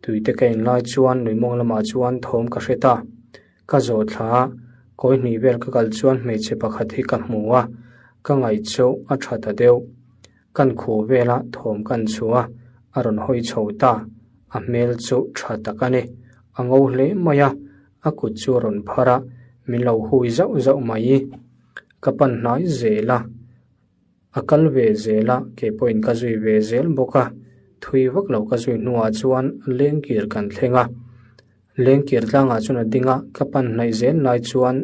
Tui te ka in lai chuan lui mawng lamah chuan thawm ka hre ta. Ka zawh thla a, kawi hnih vel ka kal chuan hmeichhe pakhat hi ka hmu a, ka ngaih chu a tha ta deuh. Kan khuh vela thawm kan chhu a, a rawn hawi chho ta. A hmel chu tha tak a ni. A ngo hle mai a, A kut chu a rawn phar a, min lo hui zauh zauh mai. Ka pan hnai zel a, a kal ve zel a, kei pawhin ka zui ve zel bawk a. Thui vak lo ka zui hnuah chuan lengkir kan thleng a. Lengkir tlangah chuan a ding a, ka pan hnaih zel lai chuan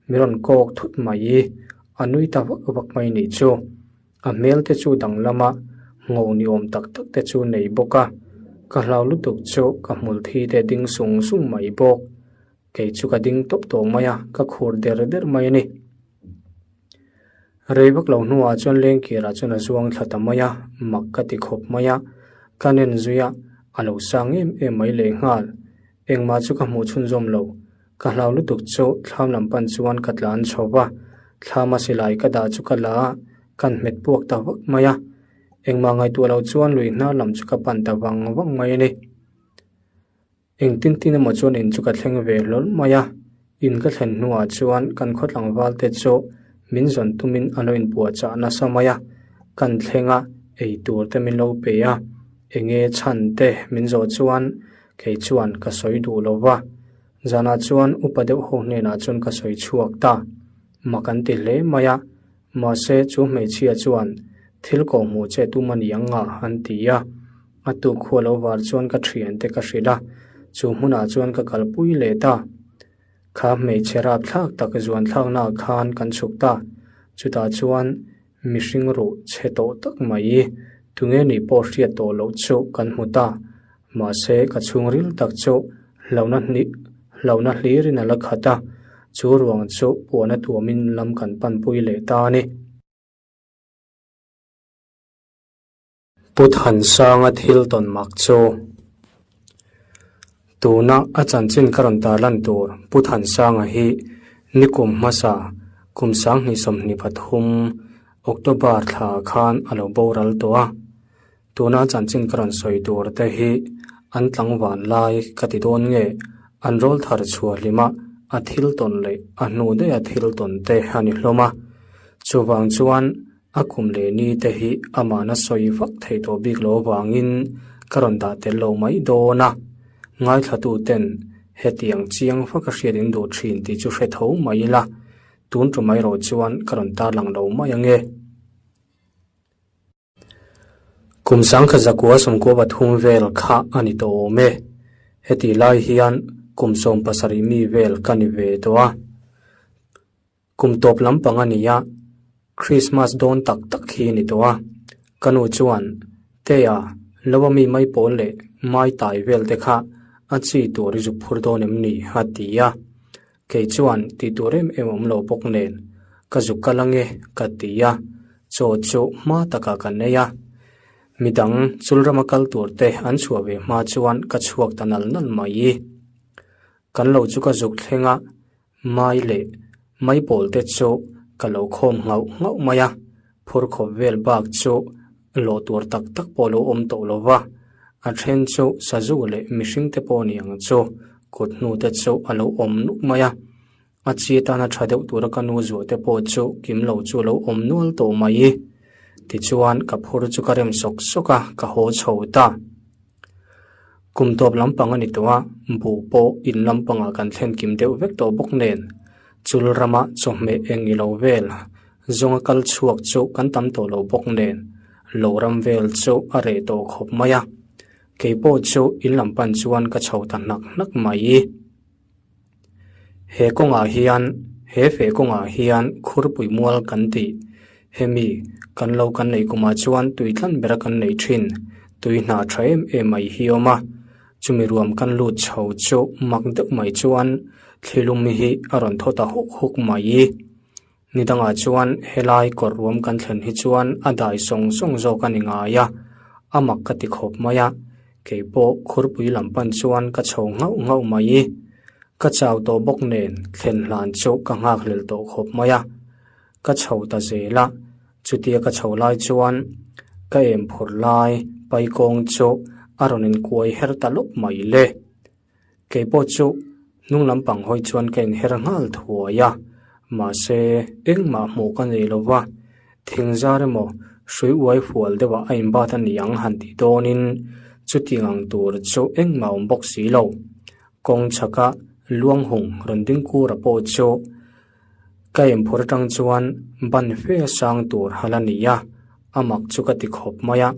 min rawn kawk thut mai. A nui ta vak vak mai nih chu. A hmel te chu danglam a, ngho ni awm tak tak te chu nei bawk a, ka hlau lutuk chu ka hmul thi te ding sung sung mai bawk. Kei chu ka ding tawp tawh mai a, ka khur der der mai a ni. Rei vak lo hnuah chuan lengkirah chuan a zuang thla ta mai a, mak ka ti khawp mai a, ka nen zui a, a lo sang em em mai lehnghal. Engmah chu ka hmuh chhunzawm lo, Ka hlau lutuk chu thlam lam pan chuan ka tlan chho va, thlama silai ka dah chu ka la a, kan hmet puak ta vak mai a. Engmah ngaihtuah loh chuan lui hnar lam chu ka pan ta vang vang mai a ni. Engtin tin emaw chuan in chu ka thleng ve hlawl mai a, in ka thlen hnuah chuan kan khaw tlangval te chu min zawn tumin a lo inpuahchah nasa mai a, kan thleng a, ei tur te min lo pe a, enge chhan te min zawh chuan Kei chuan ka sawi duh lo va, zanah chuan upa deuh ho hnenah chuan ka sawi chhuak ta. Mak an ti hle mai a, mahse chu hmeichhia chuan thil kawh hmuh che tum a ni ang a an ti a. A tuk khua lo var chuan ka thiante ka hrilh a, chu hmunah chuan ka kalpui leh ta. Kha hmeichhe rapthlak tak zuan thlaknaah khan kan chhuk ta, chutah chuan Mihring ruh chhe tawh tak mai, tunge nih pawh hriat tawh loh chu kan hmu ta. Mahse, ka chhungril tak chu hlauhna hnih hlauhna hlirin a la khat a, chu ruang chu puana tuamin lam kan panpui leh ta a ni. Pu Thansanga thil tawn mak chu tuna a chanchin ka rawn tarlan tur Pu Thansanga hi nikum hmasa kum 2023 October thla khan a lo boral tawh a. Tuna a chanchin ka rawn sawi tur te hi an tlangvan lai ka ti dawn nge an rawl thar chhuah hlima a thil tawn leh a hnu daih a thil tawn te a ni hlawm a. Chuvang chuan A kum leh ni te hi amahna sawi vak theih tawh bik lo avangin ka rawn dah tel lo mai dawn a. Ngaithlatuten. Hetiang chiang vak a hriat in duh thin tih chu hre tho mai ila, tun tum erawh chuan ka rawn tarlang lo mai ange. Kum sangkha zakua sawmkua pathum vel kha a ni tawh awm e. Hetih lai hian kum 70 mi vel ka ni ve tawh a. Kum tawp lampang a ni a, Krismas dawn tak tak hi a ni tawh a. Ka nu chuan, Tea, lo a mi mai pawl leh mai tai vel te kha a chi tur i zuk phur dawn em ni? a ti a. Kei chuan tih tur em em awm lo bawk nen, ka zuk kal ange ka ti a, chaw chu hma takah kan ei a. Midang chulrama kal tur te an chhuah ve hma chuan ka chhuak ta nal nal mai. Kan lo chu ka zuk thleng a, mai leh maipawl te chu ka lo khawm nghauh nghauh mai a, phur khawp vel bak chu lawh tur tak tak pawh lo awm tawh lo va, a then chu sazu leh mihring te pawh ni ang chu kut hnu te chu a lo awm nuk mai a, a chi tana tha deuh tura ka nu zuah te pawh chu kim lo chu a lo awm nual tawh mai. Tichuan ka phur chu ka rem sawk sawk a, ka haw chho ta. Kum tawp lampang a ni tawh a, buh pawh in lampangah kan thlen kim deuh vek tawh bawk nen, chul rama chawhmeh eng i lo vel zawnga kal chhuak chu kan tam tawh lo bawk nen, lo ram vel chu a reh tawh khawp mai a. Kei pawh chu in lam pan chuan ka chho ta hnak hnak mai. He kawngah hian he feh kawngah hian khurpui mual kan tih hemi kan lo kan neih kumah chuan tui tlan bera kan neih thin tui hna tha em em mai hi a awm a chumi ruam kan lut chho chu mak deuh mai chuan thlilum hi a rawn thaw ta huk huk mai. Ni dangah chuan helai kawr ruam kan thlen hi chuan a dai sawng sawng zawk a ni ngai a, a mak ka ti khawp mai a, kei pawh khurpui lam pan chuan ka chho nghauh nghauh mai. Ka chau tawh bawk nen thlen hlan chu ka nghakhlel tawh khawp mai a, ka chho ta zel a, chutia ka chho lai chuan ka em phur lai paikawng chu a rawn inkuai her ta lawp mai le. Kei pawh chu hnung lampang hawi chuan ka inher nghal thuai a, mahse engmah hmuh ka nei lo va, thing zar emaw hrui uai fual deuhah a inbat a ni ang han tih dawnin chutiang ang tur chu engmah awm bawk si lo. Kawng chhaka luang hung rawn ding kura pawh chu ka inphur atang chuan ban fe sang tur hal a ni a, a mak chu ka ti khawp mai a,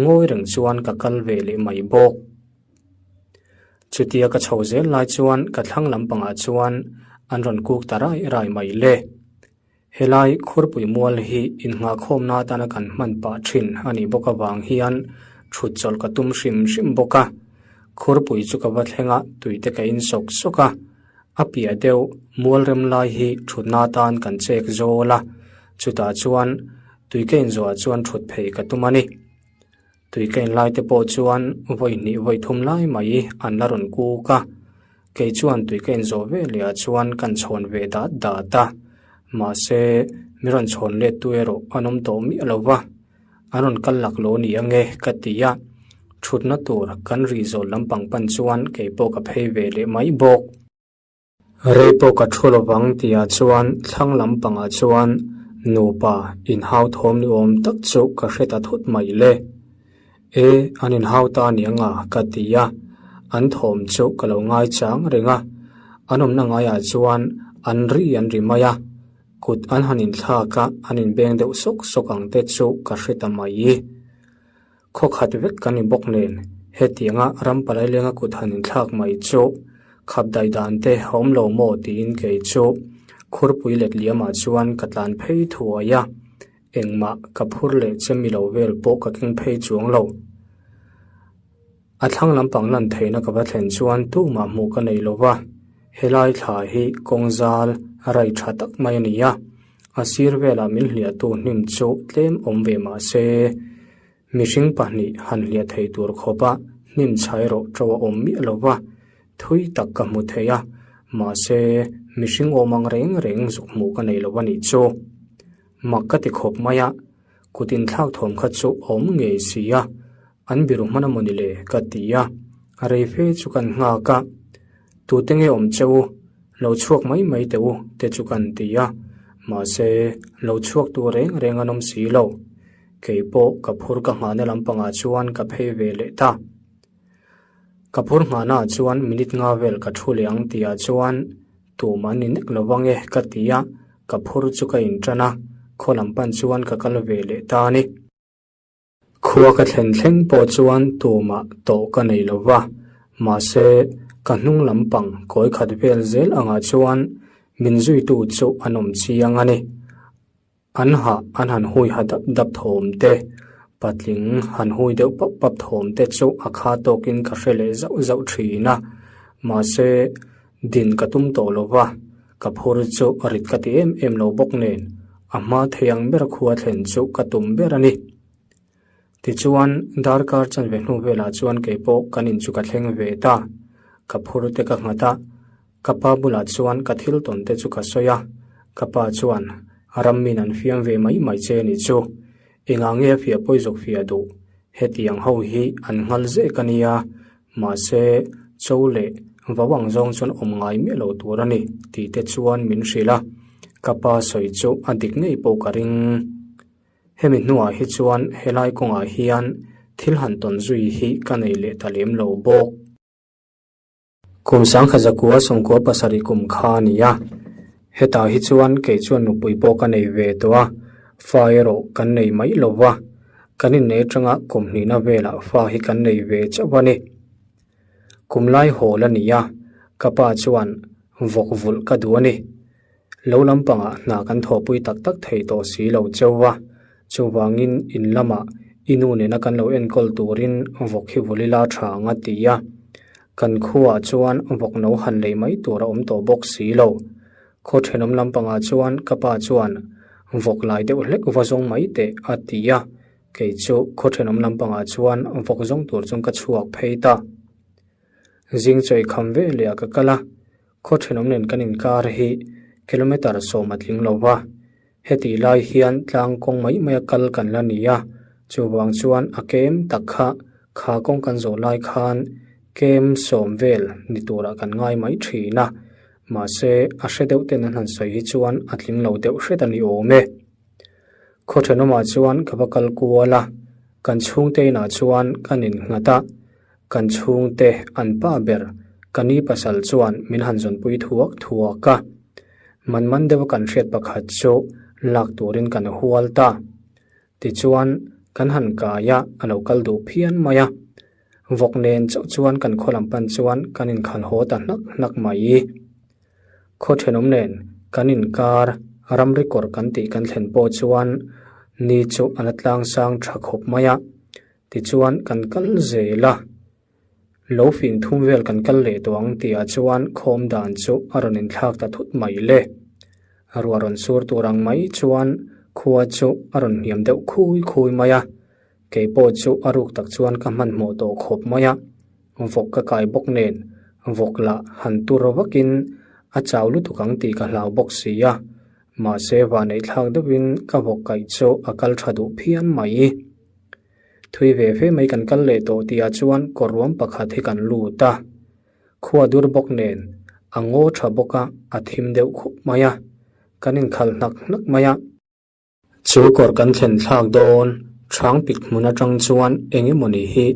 ngawi reng chuan ka kal ve leh mai bawk. Chutia ka chho zel lai chuan ka thlang lampangah chuan an rawn kuk ta rai rai mai le. Helai khurpui mual hi innghahkhawmna atana kan hman pah thin a nih bawk avang hian thut chawlh ka tum hrim hrim bawk a. Khurpui chu ka va thleng a, tuite ka in sawk sawk a. A piah deuh mual rem lai hi thutna atan kan chek zawl a, chutah chuan tui ka inzawhah chuan thut phei ka tum a ni. Tui ka inlai te pawh chuan vawi hnih vawi thum lai mai an la rawn kuk a, kei chuan tui ka inzawh ve leh ah chuan kan chhawn ve dat dat a, mahse mi rawn chhawn let tu erawh an awm tawh miah lo va, an rawn kal lak lo ni ange ka ti a, thutna tur kan rih zawl lampang pan chuan kei pawh ka phei ve leh mai bawk. Rei pawh ka thu lovang tihah chuan thlang lampangah chuan nupa inhau thawm ni awm tak chu ka hre ta thut mai le. E, an inhau ta ni anga ka ti a, an thawm chu ka lo ngaichang reng a, an awmna ngaiah chuan an ri an ri mai a, kut an han inthlak a, an inbeng deuh sawk sawk ang te chu ka hre ta mai. Khaw khat vek kan ni bawk nen, hetianga ram palai lenga kut han inthlak mai chu khap daih dan te a awm lo maw tiin kei chu khurpui let liamah chuan ka tlan phei thuai a, engmah ka phur leh che mi lo vel pawh ka keng phei chuang lo. A thlang lampang lan theihna ka va thlen chuan tumah hmuh ka nei lo va, helai thla hi kawng zal rai tha tak mai a ni a, a sir velah min hliahtu hnim chu tlem awm ve mah se, mihring pahnih han hliah thei tur khawpa hnim chhai rawh to a awm miah lo va, thui tak ka hmu thei a, mahse mihring awm ang reng reng zuk hmuh ka nei lo a nih chu. Mak ka ti khawp mai a, kut inthlak thawm kha chu a awm ngei si a, An biru hman a mawni le? ka ti a, a rei fe chu kan nghak a, Tute nge awm che u? Lo chhuak mai mai teh u te chu kan ti a, mahse lo chhuak tu reng reng an awm si lo. Kei pawh ka phur ka nghahna lampangah chuan ka phei ve leh ta. Ka phur nghahna ah chuan minute nga vel ka thu leh ang tih ah chuan tumah an ni nek lo vang e ka ti a, ka phur chu ka intan a, khaw lam pan chuan ka kal ve leh ta a ni. Khua ka thlen thleng pawh chuan tumah tawh ka nei lo va, mahse ka hnung lampang kawi khat vel zel angah chuan min zuitu chu an awm chiang a ni. An hah an han hui ha dap dap thawm te, patling han hui deuh pap pap thawm te chu a kha tawkin ka hre leh zauh zauh thin a, mahse din ka tum tawh lo va, ka phur chu rit ka ti em em lo bawk nen a hma thei ang ber khua thlen chu ka tum ber a ni. Tichuan darkar chanve hnu velah chuan keipawh kan in chu ka thleng ve ta, ka phur te ka nghat a, Ka pa bulah chuan ka thil tawn te chu ka sawi a, ka pa chuan ram min an fiam ve mai mai che ni chu. Engah nge a fiah pawi zawk fiah duh? Hetiang ho hi an nghal zek a nia, mahse cho leh vau ang zawng chuan awm ngai miah lo tur a ni tih te chuan min hrilh a, ka pa sawi chu a dik ngei pawh ka ring. Hemi hnuah hi chuan helai kawngah hian thil han tawn zui hi ka nei leh ta lem lo bawk. Kum sangkha zakua sawmkua pasarih kum kha a ni a, hetah hi chuan kei chuan nupui pawh ka nei ve tawh a, fa erawh kan nei mai lo va, kan innei atanga kum hnihna velah fa hi kan nei ve chauh a ni. Kum lai hawl a ni a, ka pa chuan vawk vulh ka duh a ni. Lo lampangah hna kan thawhpui tak tak thei tawh si lo cheu va, chuvangin in lamah i nu nena kan lo enkawl turin vawk hi vul ila tha ang a ti a. Kan khuaah chuan vawk no han lei mai tur a awm tawh bawk si lo. Khaw thenawm lampangah chuan ka pa chuan vawk lai deuh hlek va zawng mai teh a ti a, kei chu khaw thenawm lampangah chuan vawk zawng tur chuan ka chhuak phei ta. Zing chawi kham veleh ah ka kal a. Khaw thenawm nen kan inkar hi kilometre sawm a tling lo va, hetih lai hian tlang kawng mai maia kal kan la ni a, chuvang chuan a kem tak kha kha kawng kan zawh lai khan kem sawm vel ni turah kan ngai mai thin a, mahse a hre deuh ten an han sawi hi chuan a tling lo deuh hret a ni awm e. Khaw thenawmah chuan ka va kal kual a, kan chhungte inah chuan kan innghat a, Kan chhungte an pa ber, ka ni pasal chuan min han zawnpui thuak thuak a. Man man deuha kan hriat pakhat chu lak turin kan hual ta. Tichuan, kan han kai a, a lo kal duh phian mai a. Vawk nen chauh chuan kan khaw lam pan chuan kan inkhal haw ta hnak hnak mai. Khaw thenawm nen kan inkar ramri kawr kan tih kan thlen pawh chuan ni chu a la tlang sang tha khawp mai a. Tichuan kan kal zel a, lo fing thum vel kan kal leh tawh ang tihah chuan khawm dan chu a rawn inthlak ta thut mai le. Ruah rawn sur tur ang mai chuan khua chu a rawn hniam deuh khui khui mai a, kei pawh chu a ruk tak chuan ka hmanhmawh tawh khawp mai a, vawk ka kai bawk nen vawk lah han tur vakin a chau lutuk ang tih ka hlau bawk si a, mahse vaneihthlak deuhin ka vawk kaih chu a kal tha duh phian mai. Thui ve ve mai kan kal leh tawh tihah chuan kawrruam pakhat hi kan lut a, khua dur bawk nen a ngaw tha bawk a, a thim deuh khup mai a, kan inkhalh hnak hnak mai a. Chu kawr kan thlen thlak dawn chhang pik hmun atang chuan eng emawni hi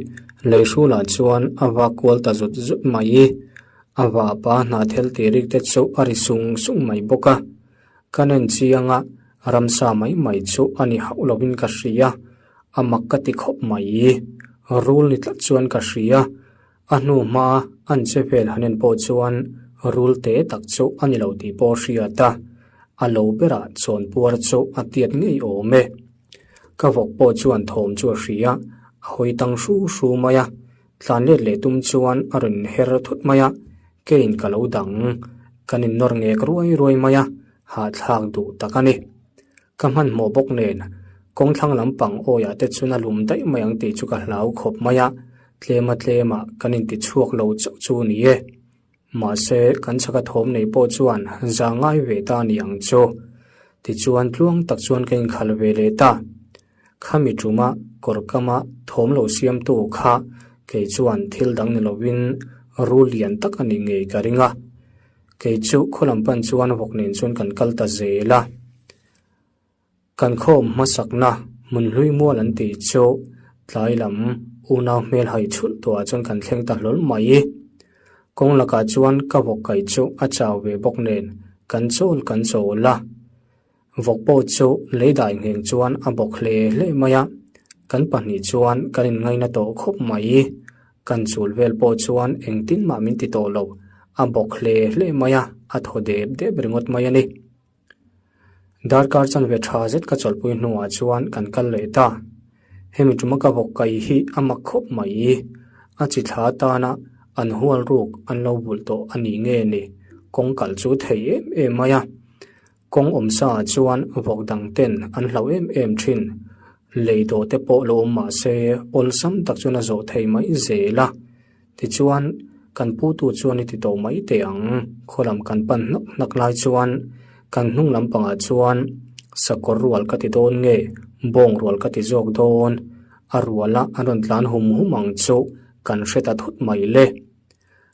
lei hrulah chuan a vak kual ta zut zut mai i, a vahpa hnathel tih rik te chu a ri sung sung mai bawk a. Ka nen chiang a, ramsa mai mai chu a ni hauh lovin ka hria, a mak ka ti khawp mai. Rul ni tlat chuan ka hria, a hnu hma an che vel han en pawh chuan rul te tak chu a ni lo tih pawh a hriat a, a lo berah chawnpuar chu a tiat ngei awm e. Ka vawk pawh chuan thawm chu a hria, a hawi tang hru hru mai a, tlan let leh tum chuan a rawn her thut mai a, Keiin ka lo dang, kan innawr ngek ruai ruai mai a, hahthlak duh tak a ni. Ka hmanhmawh bawk nen, kawngthlang lampang awiah te chuan a lum daih mai ang tih chu ka hlau khawp mai a, tlema tlemah kan inti chhuak lo chauh chu ni e. Mahse, kan chhaka thawm nei pawh chuan za ngai ve ta ni ang chu. Tichuan tluang tak chuan ka inkhal ve leh ta. Khami ṭuma kawr kama thawm lo siamtu kha kei chuan thil dang ni lovin rul lian tak a ni ngei ka ring a. Kei chu khaw lam pan chuan vawk nen chuan kan kal ta zel a. Kan khawm hmasakna hmun hlui mual an tih chu tlai lam. unau hmel hai chhulh tawhah chuan kan thleng ta hlawl mai. Kawng lakah chuan ka vawk kaih chu a chau ve bawk nen kan chawl kan chawl a. Vawk pawh chu lei dai ngheng chuan a bawk hle hle mai a, kan pahnih chuan kan inngaina tawh khawp mai. Kan chul vel pawh chuan engtin mah min ti tawh lo, a bawk hle hle mai a, a thaw dep dep ringawt mai a ni. Darkar chanve tha zet ka chawlhpui hnuah chuan kan kal leh ta. Hemi tuma ka vawk kai hi a mak khawp mai. A chi thla atana an hual ruk an lo bulh tawh a ni nge ni, kawng kal chu thei em em mai a. Kawng awmsa ah chuan vawk dang ten an hlauh em em thin. Lei dawh te pawh lo awm mah se awlsam tak chuan a zawh thei mai zel a. Tichuan, kan putu chuan i ti tawh mai teh ang. Khaw lam kan pan hnak hnak lai chuan kan hnung lampangah chuan sakawr rual ka ti dawn nge bawng rual ka ti zawk dawn. A ruala an rawn tlan hum hum ang chu kan hre ta thut mai le.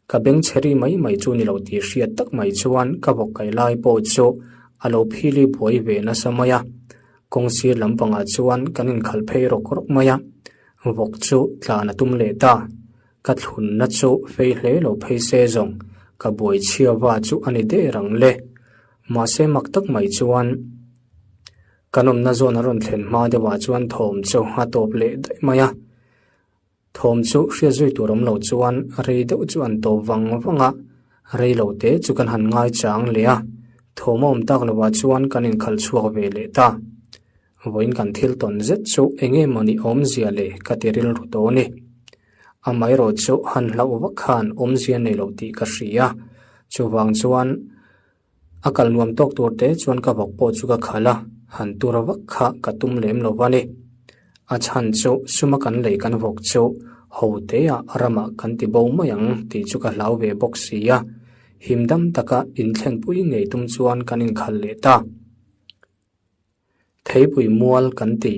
Ka beng chhe ri mai mai chu ni lo tih hriat tak mai chuan ka vawk kai lai pawh chu a lo phili buai ve nasa mai a. Kawng sir lampangah chuan kan inkhalh phei rawk rawk mai a, vawk chu tlan a tum leh ta. Ka thlunna chu fei hle lo phei se zawng ka buai chhia va chu a ni der ang le. Mahse mak tak mai chuan kan awmna zawn a rawn thlen hma deuhah chuan thawm chu a tawp leh daih mai a. Thawm chu hriat zui tur awm lo chuan rei deuh chu an tawp vang vang a, rei lo te chu kan han ngai chang leh a, thawm a awm tak lovah chuan kan inkhalh chhuak ve leh ta. Vawiin kan thil tawn zet chu eng nge mawni awmzia le ka ti rilru tawh a ni. Amaherawh chu han hlauh vak khan awmzia nei lo tih ka hria, chuvang chuan A kal nuam tawk tur te chuan ka vawk pawh chu ka khalh a, han tur vak kha ka tum lem lo va ni. A chhan chu suma kan lei kan vawk chu ho teah ramah kan ti bo mai ang tih chu ka hlau ve bawk si a, him dam taka inthlenpui ngei tum chuan kan inkhalh leh ta. Theipui mual kan ti,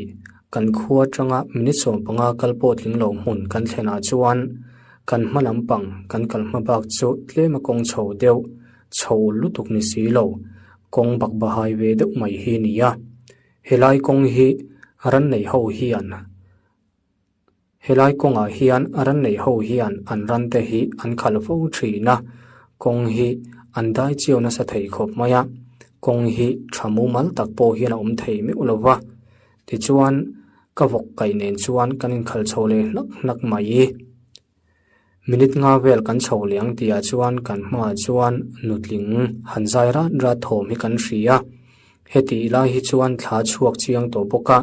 kan khua atanga minute 15 kal pawh tling lo hmun kan thlenah chuan kan hma lampang kan kal hma bak chu tlem a kawng chho deuh, chho lutuk ni si lo, kawng bakbahai ve deuh mai hi a ni a. Helai kawng hi ran nei ho hian. Helai kawngah hian ran nei ho hian an ran te hi an khalh fo thin a, kawng hi an dai chiau nasa thei khawp mai a, kawng hi tha mumal tak pawh hian a awm thei meuh lo va. Tichuan, ka vawk kaih nen chuan kan inkhalh chho leh hlak hlak mai. Minute nga vel kan chho leh ang tihah chuan kan hmaah chuan nutling han zai rat rat thawm hi kan hria. Hetih lai hi chuan thla chhuak chiang tawh bawk a,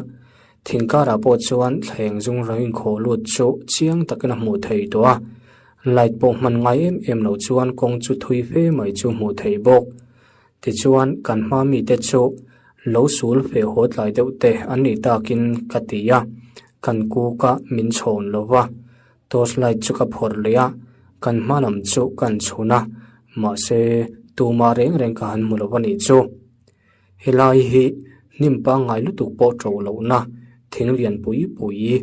thing karah pawh chuan thleng zung rang inkhawh lut chu chiang takin a hmuh thei tawh a. Light pawh hman ngai em em lo chuan kawng chu thui fe mai chu hmuh theih bawk. Tichuan kan hma mite chu lo sul fe haw tlai deuh te an nih takin ka ti a, kan kuk a min chhawn lo va. Torch light chu ka phawrh leh a, kan hma lam chu kan chhun a, mahse tumah reng reng ka han hmu lo a nih chu. Helai hi hnim pangngai lutuk pawh ṭo lohna thing lian pui pui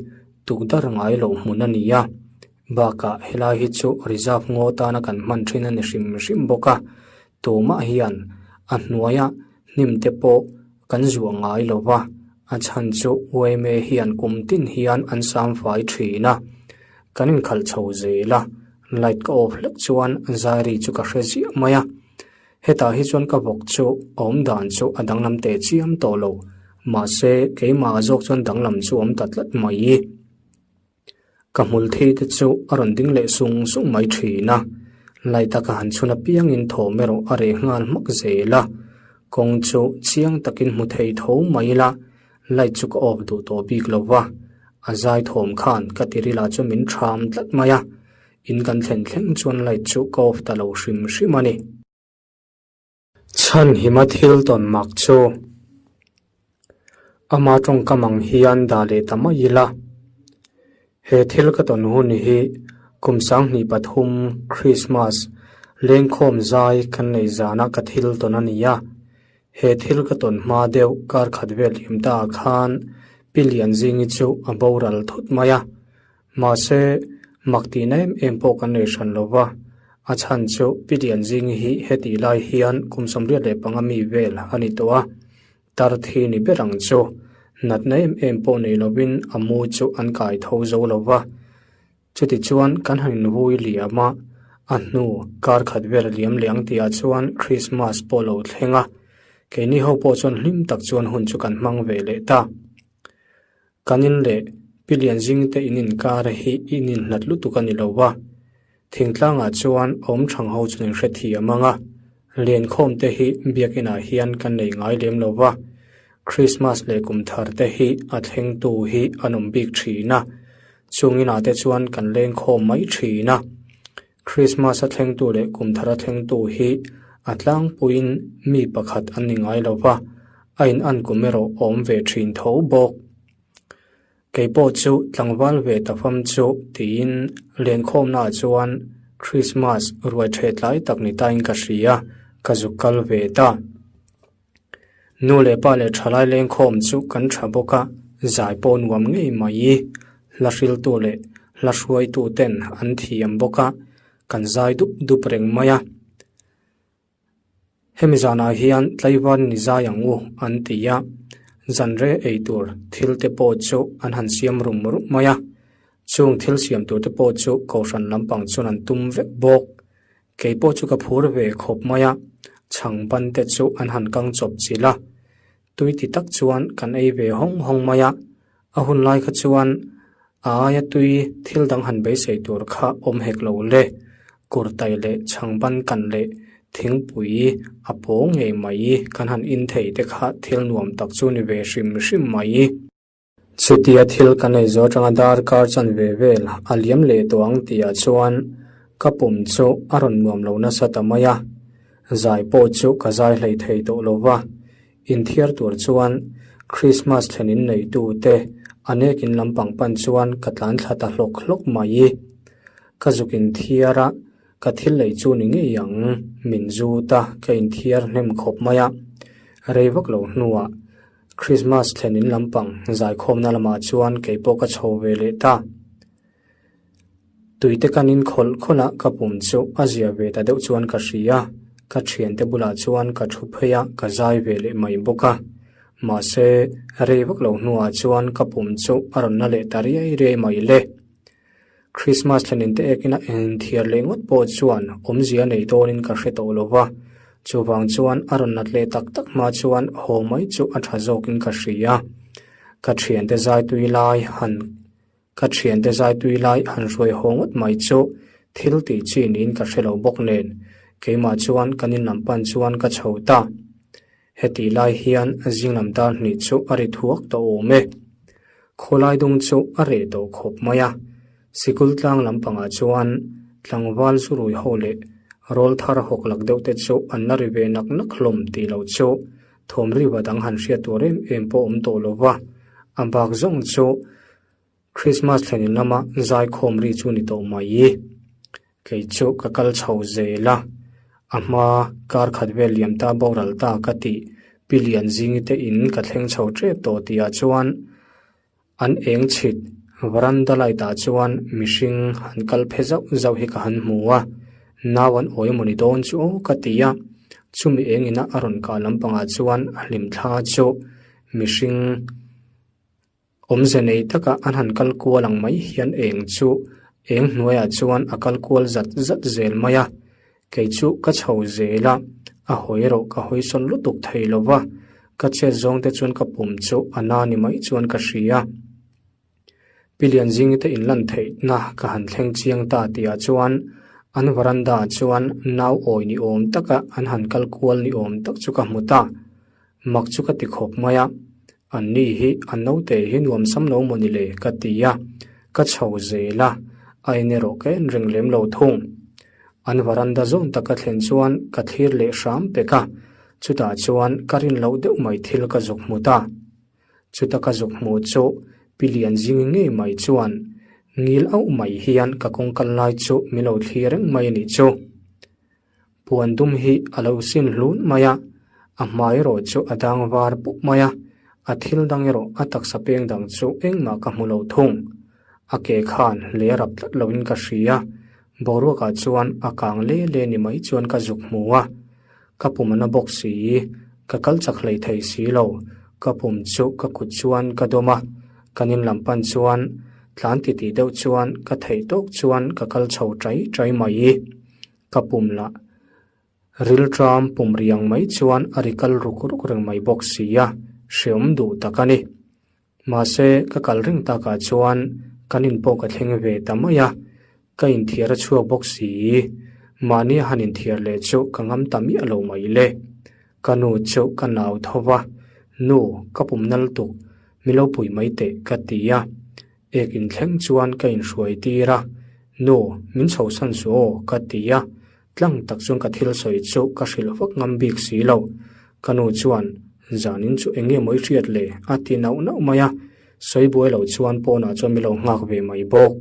tukdar ngai loh hmun a ni a, bakah helai hi chu reserve ngaw tana kan hman ṭhin a ni hrim hrim bawk a, tumah hian a hnuaia hnim te pawh kan zuah ngai lo va, a chhan chu yma hian kum tin hian an sam fai thin a, kan inkhalh chho zel a, light ka off hlek chuan zai ri chu ka hre ziah mai a, hetah hi chuan ka vawk chu awm dan chu a danglam teh chiam tawh lo, mahse keimah zawk chuan danglam chu awm ta tlat mai. Ka hmul thei te chu a rawn ding leh sung sung mai thin a, light a ka han chhun apiangin thawm erawh a reh nghal hmak zel a, kawng chu chiang takin hmu thei tho mai ila light chu ka off duh tawh bik lo va, a zai thawm khan ka tiril ah chuan min ṭham tlat mai a, in kan thlen thleng chuan light chu ka off ta lo hrim hrim a ni. Chhan hima thil tawn mak chu ama tawngkam ang hian dah leh ta mai ila. He thil ka tawn hun hi kum 2003 Christmas lengkhawm zai kan neih zana ka thil tawn a ni a. He thil ka tawn hma deuh kar khat vel hlim ta ah khan Pi Lianzingi chu a boral thut mai a. Mahse, mak tihna em em pawh kan nei hran lo va, a chhan chu Pi Lianzingi hi hetih lai hian kum 85 mi vel a ni tawh a, tar thi ni ber ang chu. Natna em em pawh nei lovin a mu chu an kai tho zo lo va. Chutichuan kan han invui liam a, a hnu kar khat vel liam leh ang tihah chuan Krismas pawh lo thleng a, keini ho pawh chuan hlim tak chuan hun chu kan hmang ve leh ta. Kan in leh Pi Lianzing te in inkar hi in inhlat lutuk a ni lo va, thingtlangah chuan awm thang ho chuan in hrethiam ang a, lenkhawm te hi biakinah hian kan nei ngai lem lo va, Krismas leh kum thar te hi a thlengtu hi an awm bik thin a, chung inah te chuan kan lengkhawm mai thin a. Krismas a thlengtu leh kum thar a thlengtu hi a tlangpuiin mi pakhat an ni ngai lo va, a in an kum erawh a awm ve thin tho bawk. Kei pawh chu tlangval ve ta fam chu tiin lenkhawmnaah chuan Krismas ruai ṭheh tlai tak ni tain ka hria, ka zuk kal ve ta. Nu leh pa leh thalai lengkhawm chu kan tha bawk a, zai pawh nuam ngei mai. Hla hriltu leh hla hruaitu ten an thiam bawk a, kan zai dup dup reng mai a. Hemi zanah hian tlaivar ni zai ang u an ti a, zanre ei tur thil te pawh chu an han siam rum rum mai a. Chung thil siam tur te pawh chu kohhran lampang chuan an tum vek bawk. Kei pawh chu ka phur ve khawp mai a, chhang ban te chu an han kang chawp chilh a, tui ti tak chuan kan ei ve hawng hawng mai a, a hun lai kha chuan a aia tui thil dang han beisei tur kha awm hek lo le, kurtai leh chhang ban kan leh thingpui a pawng ngei mai kan han in thei te kha thil nuam tak chu ni ve hrim hrim mai. Chutia thil kan ei zawh atanga darkar chan ve vel a liam leh tawh ang tihah chuan ka pum chu a rawn nuam lo nasa ta mai a, zai pawh chu ka zai hlei thei tawh lo va, inthiar tur chuan Christmas thlen in neitu te a nek in lampang pan chuan ka tlan thla ta hlawk hlawk mai. Ka zuk inthiar a, ka thil lei chu ni ngei ang, min zut a, ka inthiar hnem khawp mai a, rei vak lo hnuah Christmas thlen in lampang zaikhawmna lamah chuan kei pawh ka chho ve leh ta. Tuite kan in khawlh khawlh a, ka pum chu a zia ve ta deuh chuan ka hria. Ka thiante bulah chuan ka thu phei a, ka zai ve leh mai bawk a. Mahse, rei vak lo hnuah chuan ka pum chu a rawn na leh ta riai riai mai le. Christmas thlen in te ekin a inthiar leh ngawt pawh chuan awmzia nei dawnin ka hre tawh lo va, chuvang chuan a rawn nat leh tak tak hma chuan haw mai chu a tha zawkin ka hria. Ka thiante zai tui lai han ka thiante zai tui lai han hruai haw ngawt mai chu thil tih chi niin ka hre lo bawk nen keimah chuan kan in lam pan chuan ka chho ta. Hetih lai hian zinglam dar hnih chu a ri thuak tawh awm e. Khawlai dung chu a reh tawh khawp mai a, sikul tlang lampangah chuan tlangval zurui ho leh rawl thar hawk lak deuh te chu an la ri ve nak nak hlawm tih loh chu thawm riva dang han hriat tur em em pawh awm tawh lo va, a bak zawng chu Christmas thlen in lama zaikhawm ri chu ni tawh mai. Kei chu ka kal chho zel a, a hma kar khat vel liam ta boral ta ka tih Pi Lianzingi te in ka thleng chho tep tawh tihah chuan an eng chhit varanda light ah chuan mihring han kal phe zauh zauh hi ka han hmu a, nau an awi emawni dawn chu aw ka ti a, chumi eng ina a rawn kah lampangah chuan a hlim thla chu mihring Awmze nei taka an han kal kual ang mai hian eng chu eng hnuaiah chuan a kal kual zat zat zel mai a, kei chu ka chho zel a, a hawi erawh ka hawi sawn lutuk thei lo va, ka chet zawng te chuan ka pum chu a na ni mai chuan ka hria. Pi Lianzingi te inlan theihna ka han thleng chiang ta tihah chuan an varanda ah chuan nau awi ni awm taka an han kal kual ni awm tak chu ka hmu ta. Mak chu ka ti khawp mai a, an ni hi a naute hi nuam sam lo maw ni le ka ti a, ka chho zel a, a en erawh ka en reng lem lo thung. An varanda zawn tak ka thlen chuan ka thlir leh hram pek a, chutah chuan ka rin loh deuh mai thil ka zuk hmu ta. Chuta ka zuk hmuh chu Pi Lianzingi ngei mai chuan ngil auh mai hian ka kawng kal lai chu min lo thlir reng mai a nih chu. Puan dum hi a lo sin hlun mai a, a hmai erawh chu a dang var pup mai a, a thil dang erawh a taksa peng dang chu engmah ka hmu lo thung. A ke khan lei a rap tlat loin ka hria, boruakah chuan a kang le le ni mai chuan ka zuk hmu a, ka pum a na bawk si, ka kal chak hlei thei si lo, ka pum chu ka kut chuan ka dawm a, kan in lam pan chuan. Tlan titih deuh chuan ka theih tawk chuan ka kal chho ṭai ṭai mai. Ka pum lah rilṭam pum riang mai chuan a ri kal ruk ruk reng mai bawk si a, hreawm duh tak a ni. Mahse, ka kal reng takah chuan kan in pawh ka thleng ve ta mai a, ka inthiar a chhuak bawk si. Mahni a han inthiar leh chu ka ngam ta miah lo mai le. Ka nu chu ka nau tho va, Nu, ka pum nal tuk, mi lo pui mai teh ka ti a. Ek inthleng chuan ka inhruai tir a, Nu, min chhosan suh aw ka ti a. Tlang tak chuan ka thil sawi chu ka hrilh vak ngam bik si lo. Ka nu chuan, Zanin chu eng nge maw i hriat le? a ti nauh nauh mai a. Sawi buai lo chuan pawnah chuan mi lo nghak ve mai bawk.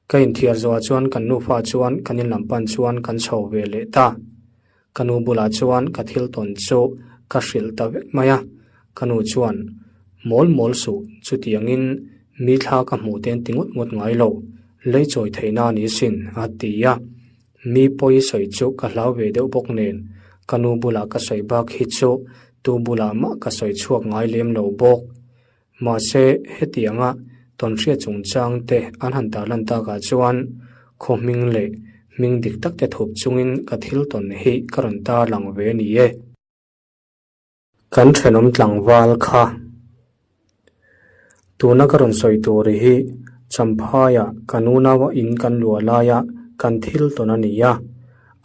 Ka inthiar zawhah chuan kan nufa chuan kan inlam pan chuan kan chho ve leh ta. Ka nu bulah chuan ka thil tawn chu ka hrilh ta vek mai a. Ka nu chuan, Mawl mawl suh, chutiangin mi thla ka hmuh te an ti ngawt ngawt ngai lo, lei chawi theihna a ni sin, a ti a. Mi pawi sawi chu ka hlau ve deuh bawk nen, ka nu bulah ka sawi bak hi chu tu bulah mah ka sawi chhuak ngai lem lo bawk. Mahse, hetianga tawnhriat chungchang te an han tarlan takah chuan khaw hming leh hming dik tak te thup chungin ka thil tawn hi ka rawn tarlang ve a ni e. Kan thenawm tlangval kha tuna ka rawn sawi tur hi Champhaiah kan unaua in kan luah laia kan thil tawn a ni a,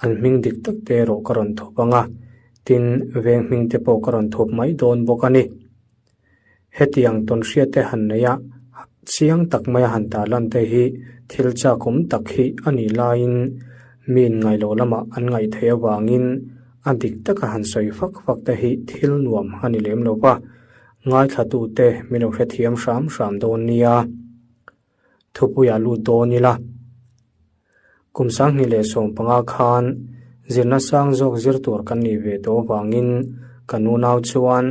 an hming dik tak te erawh ka rawn thup ang a, tin veng hming te pawh ka rawn thup mai dawn bawk a ni. Hetiang tawnhriat te han nei a, chiang tak maia han tarlan te hi thil chakawm tak hi a nih laiin mi inngaihloh lamah an ngaih theih avangin a dik taka han sawi fak fak te hi thil nuam a ni lem lo va, ngaithlatute min lo hrethiam hram hram dawn nia. Thupuiah lut dawn ila. Kum 2015 khan zirna sang zawk zir tur kan nih ve tawh avangin kan unau chuan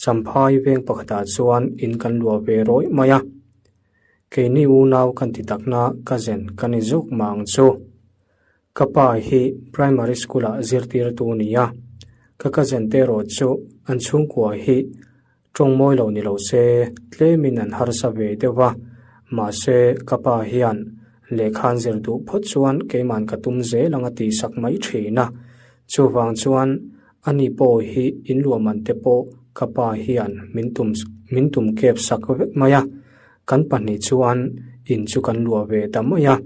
Champhai veng pakhatah chuan in kan luah ve rawih mai a. Keini unau kan ti takna cousin ka ni zawk mah ang chu. Ka pa hi primary school ah zirtirtu a ni a, ka cousin te erawh chu an chhungkua hi Tawng mawi lo ni lo se, tlemin an harsa ve deuh a, mahse ka pa hian lehkha an zir duh phawt chuan keiman ka tum zel ang a tih sak mai thin a. Chuvang chuan ani pawh hi inluahman te pawh ka pa hian min tum min tum kep sak vek mai a, kan pahnih chuan in chu kan luah ve ta mai a.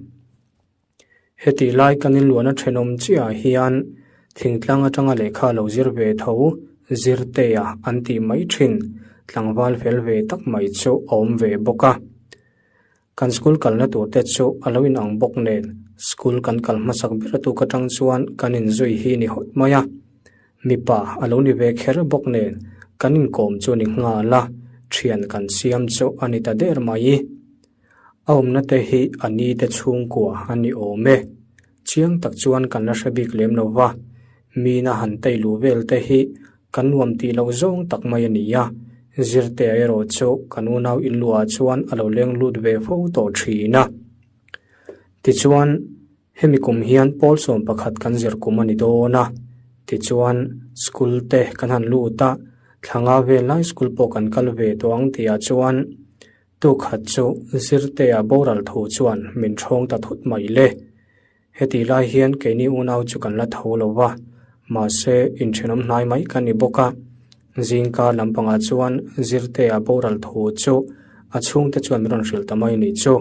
Hetih lai kan inluahna thenawm chiahah hian thingtlang atanga lehkha lo zir ve tho Zirtea an tih mai thin tlangval fel ve tak mai chu a awm ve bawk a. Kan school kalna tur te chu a lo inang bawk nen school kan kal hmasak ber atuk atang chuan kan inzui hi ni hawt mai a. Mipa a lo ni ve kher bawk nen kan inkawm chu ni nghal a, thian kan siam chu a ni ta der mai. A awmna te hi a ni te chhungkua a ni awm e. Chiang tak chuan kan la hre bik lem lo va, mina han tei luh vel te hi kan nuam tih loh zawng tak mai a ni a, Zirtea erawh chu kan unau inluah chuan a lo leng lut ve fo tawh thin a. Tichuan, hemi kum hian pawl 11 kan zir kum a ni dawn a, tichuan school te kan han lut a, thla nga vel lai school pawh kan kal ve tawh ang tihah chuan Tukhat chu Zirtea boral thu chuan min ṭhawng ta thut mai le. Hetih lai hian keini unau chu kan la tho lo va, mahse inthenawm hnai mai kan ni bawk a. Zingkar lampangah chuan Zirtea boral thu chu a chhungte chuan min rawn hrilh ta mai ni chu.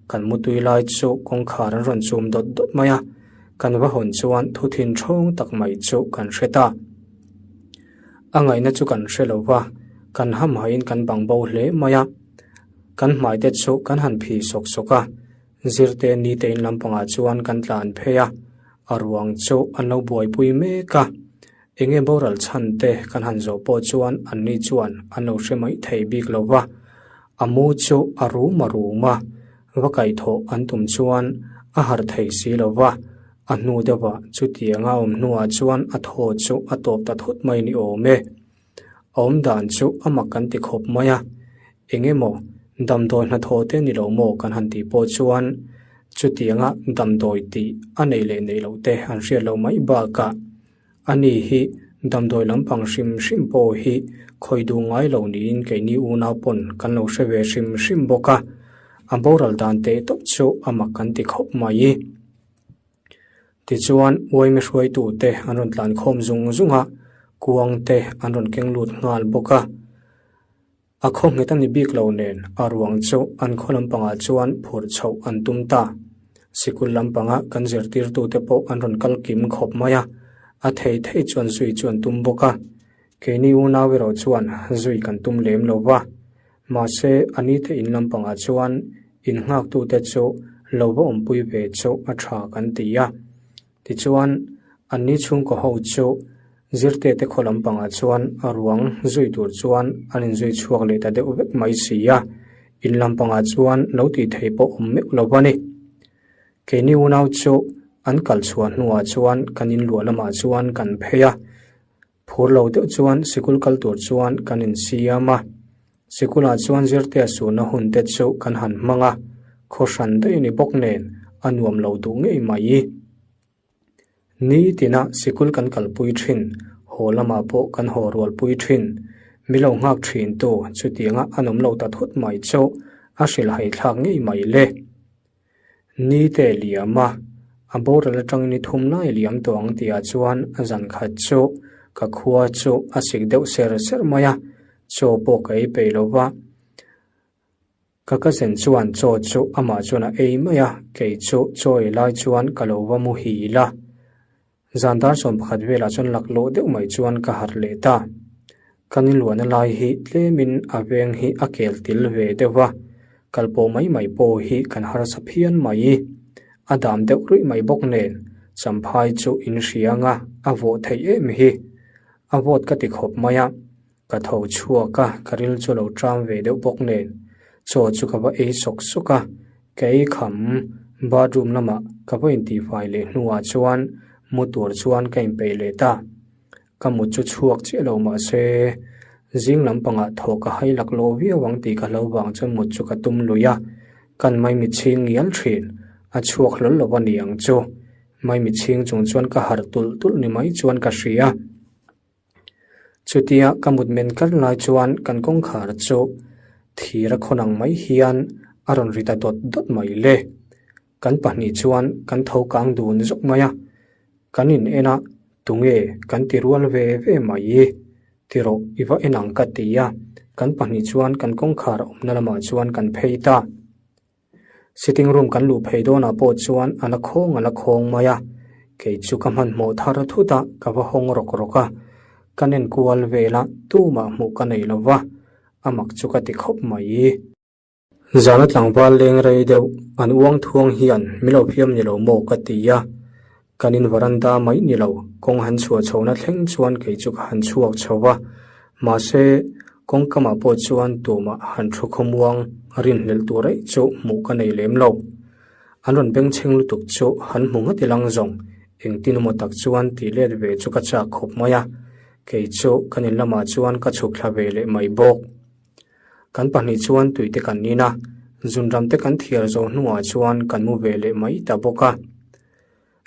Kan mutui lai chu kawngkhar an rawn chum dawt dawt mai a, kan va hawn chuan thu thin ṭhawng tak mai chu kan hre ta. A ngaihna chu kan hre lo va, kan hamhain kan bang bo hle mai a. Kan hmai te chu kan han phi sawk sawk a, zirte nite in lampangah chuan kan tlan phei a, a ruang chu an lo buaipui mek a. Enge boral chhan te kan han zawh pawh chuan anni chuan an lo hre mai thei bik lo va, a mu chu a rum a rum a, va kaihthawh an tum chuan a harh thei si lo va. A hnu deuhah chutianga a awm hnuah chuan a thaw chu a tawp ta thut mai ni awm e. A awm dan chu a mak kan ti khawp mai a, eng emaw damdawi hnathawh te ni lo maw kan han tih pawh chuan chutianga damdawi tih a neih leh neih loh te an hriat loh mai bakah ani hi Damdawi lampang hrim hrim pawh hi khawi duh ngai lo niin keini unau pawn kan lo hre ve hrim hrim bawk a, a boral dan teh tawp chu a mak kan ti khawp mai. Tichuan uaime hruaitute an rawn tlan khawm zung zung a, kuang te an rawn keng lut nghal bawk a. A khaw nghet a ni bik lo nen a ruang chu an khaw lampangah chuan phur chhoh an tum ta. Sikul lampanga kan zirtirtute pawh an rawn kal kim khawp mai a, a thei thei chuan zui chu an tum bawk a. Keini unau erawh chuan zui kan tum lem lo va. Mahse, a nite in lampangah chuan innghaktute chu lo va awmpui ve chu a tha kan ti a. Tichuan, anni chhungkaw ho chu Zirtete khaw lampangah chuan a ruang zui tur chuan an inzui chhuak leh ta deuh vek mai si a, in lampangah chuan lo tih theih pawh awm meuh lo a ni. Keini unau chu an kal chhuah hnuah chuan kan inluah lamah chuan kan phei a, Phur lo deuh chuan sikul kal tur chuan kan insiam a, sikulah chuan zirtea suhna hun te chu kan han hmang a, khaw hran daih a ni bawk nen a nuam lo duh ngei mai. Ni tina sikul kan kalpui thin, haw lamah pawh kan haw rualpui thin. Mi lo nghak thin tu chutianga a nawm lo ta thut mai chu a hrilhhai thlak ngei mai le. Ni te liam a, a boral atangin ni thum lai liam tawh ang tihah chuan a zan khat chu ka khua chu a sik deuh ser ser mai a, chaw pawh ka ei peih lo va. Ka cousin chuan chaw chu amah chuan a ei mai a, kei chu chaw ei lai chuan ka lo va muhil a. Zan dar 11 velah chuan laklawh deuh mai chuan ka harh leh ta. Kan inluahna lai hi tlemin a veng hi a kel til ve deuh va, kal pawh mai mai pawh hi kan harsa phian mai. A dam deuh ruih mai bawk nen champhai chu in hria anga a vawh theih em hi. A vawt ka ti khawp mai a, ka tho chhuak a, ka ril chu lo ṭam ve deuh bawk nen chaw chu ka va ei sawk sawk a, Ka ei kham, bathroom lamah ka va intihfai leh hnuah chuan mu tur chuan ka inpeih leh ta. Ka mut chu chhuak chiah lo mah se, zing lampangah thaw ka hai laklawh viau ang tih ka hlo vang chuan mut chu ka tum lui a, kan maimichhing ngial thin, a chhuak hlawl lo a ni ang chu. Maimichhing chung chuan ka harh tulh tulh ni mai chuan ka hria. Chutia ka mut men kar lai chuan kan kawngkhar chu thir a khawn ang mai hian a rawn ri ta dawt dawt mai le. Kan pahnih chuan kan tho kang dun zawk mai a, kan in en a tunge kan ti rual ve ve mai tiraw i va en ang ka ti a, kan pahnih chuan kan kawngkhar awmna lamah chuan kan phei ta. Sitting room kan luh phei dawnah pawh chuan a la khawng a la khawng mai a, kei chu ka hmanhmawh thar thut a, ka va hawng rawk rawk a, ka nen kual vel a, tumah hmuh ka nei lo va, a mak chu ka ti khawp mai. Zana tlangval leng rei deuh an uang thuang hian min lo phiam ni lo maw ka ti a, Kan in varanda mai ni lo, kawng han chhuah chhohna thleng chuan kei chu ka han chhuak chho va, mahse kawng kamah pawh chuan tumah han thu khawmuang rinhlelh tur eih chu hmuh ka nei lem lo. An rawn bengchheng lutuk chu han hmu nghat ilang zawng, engtin emaw tak chuan tih let ve chu ka chak khawp mai a, kei chu kan in lamah chuan ka chhuk thla ve leh mai bawk. Kan pahnih chuan tuite kan in a, zunram te kan thiar zawh hnuah chuan kan mu ve leh mai ta bawk a.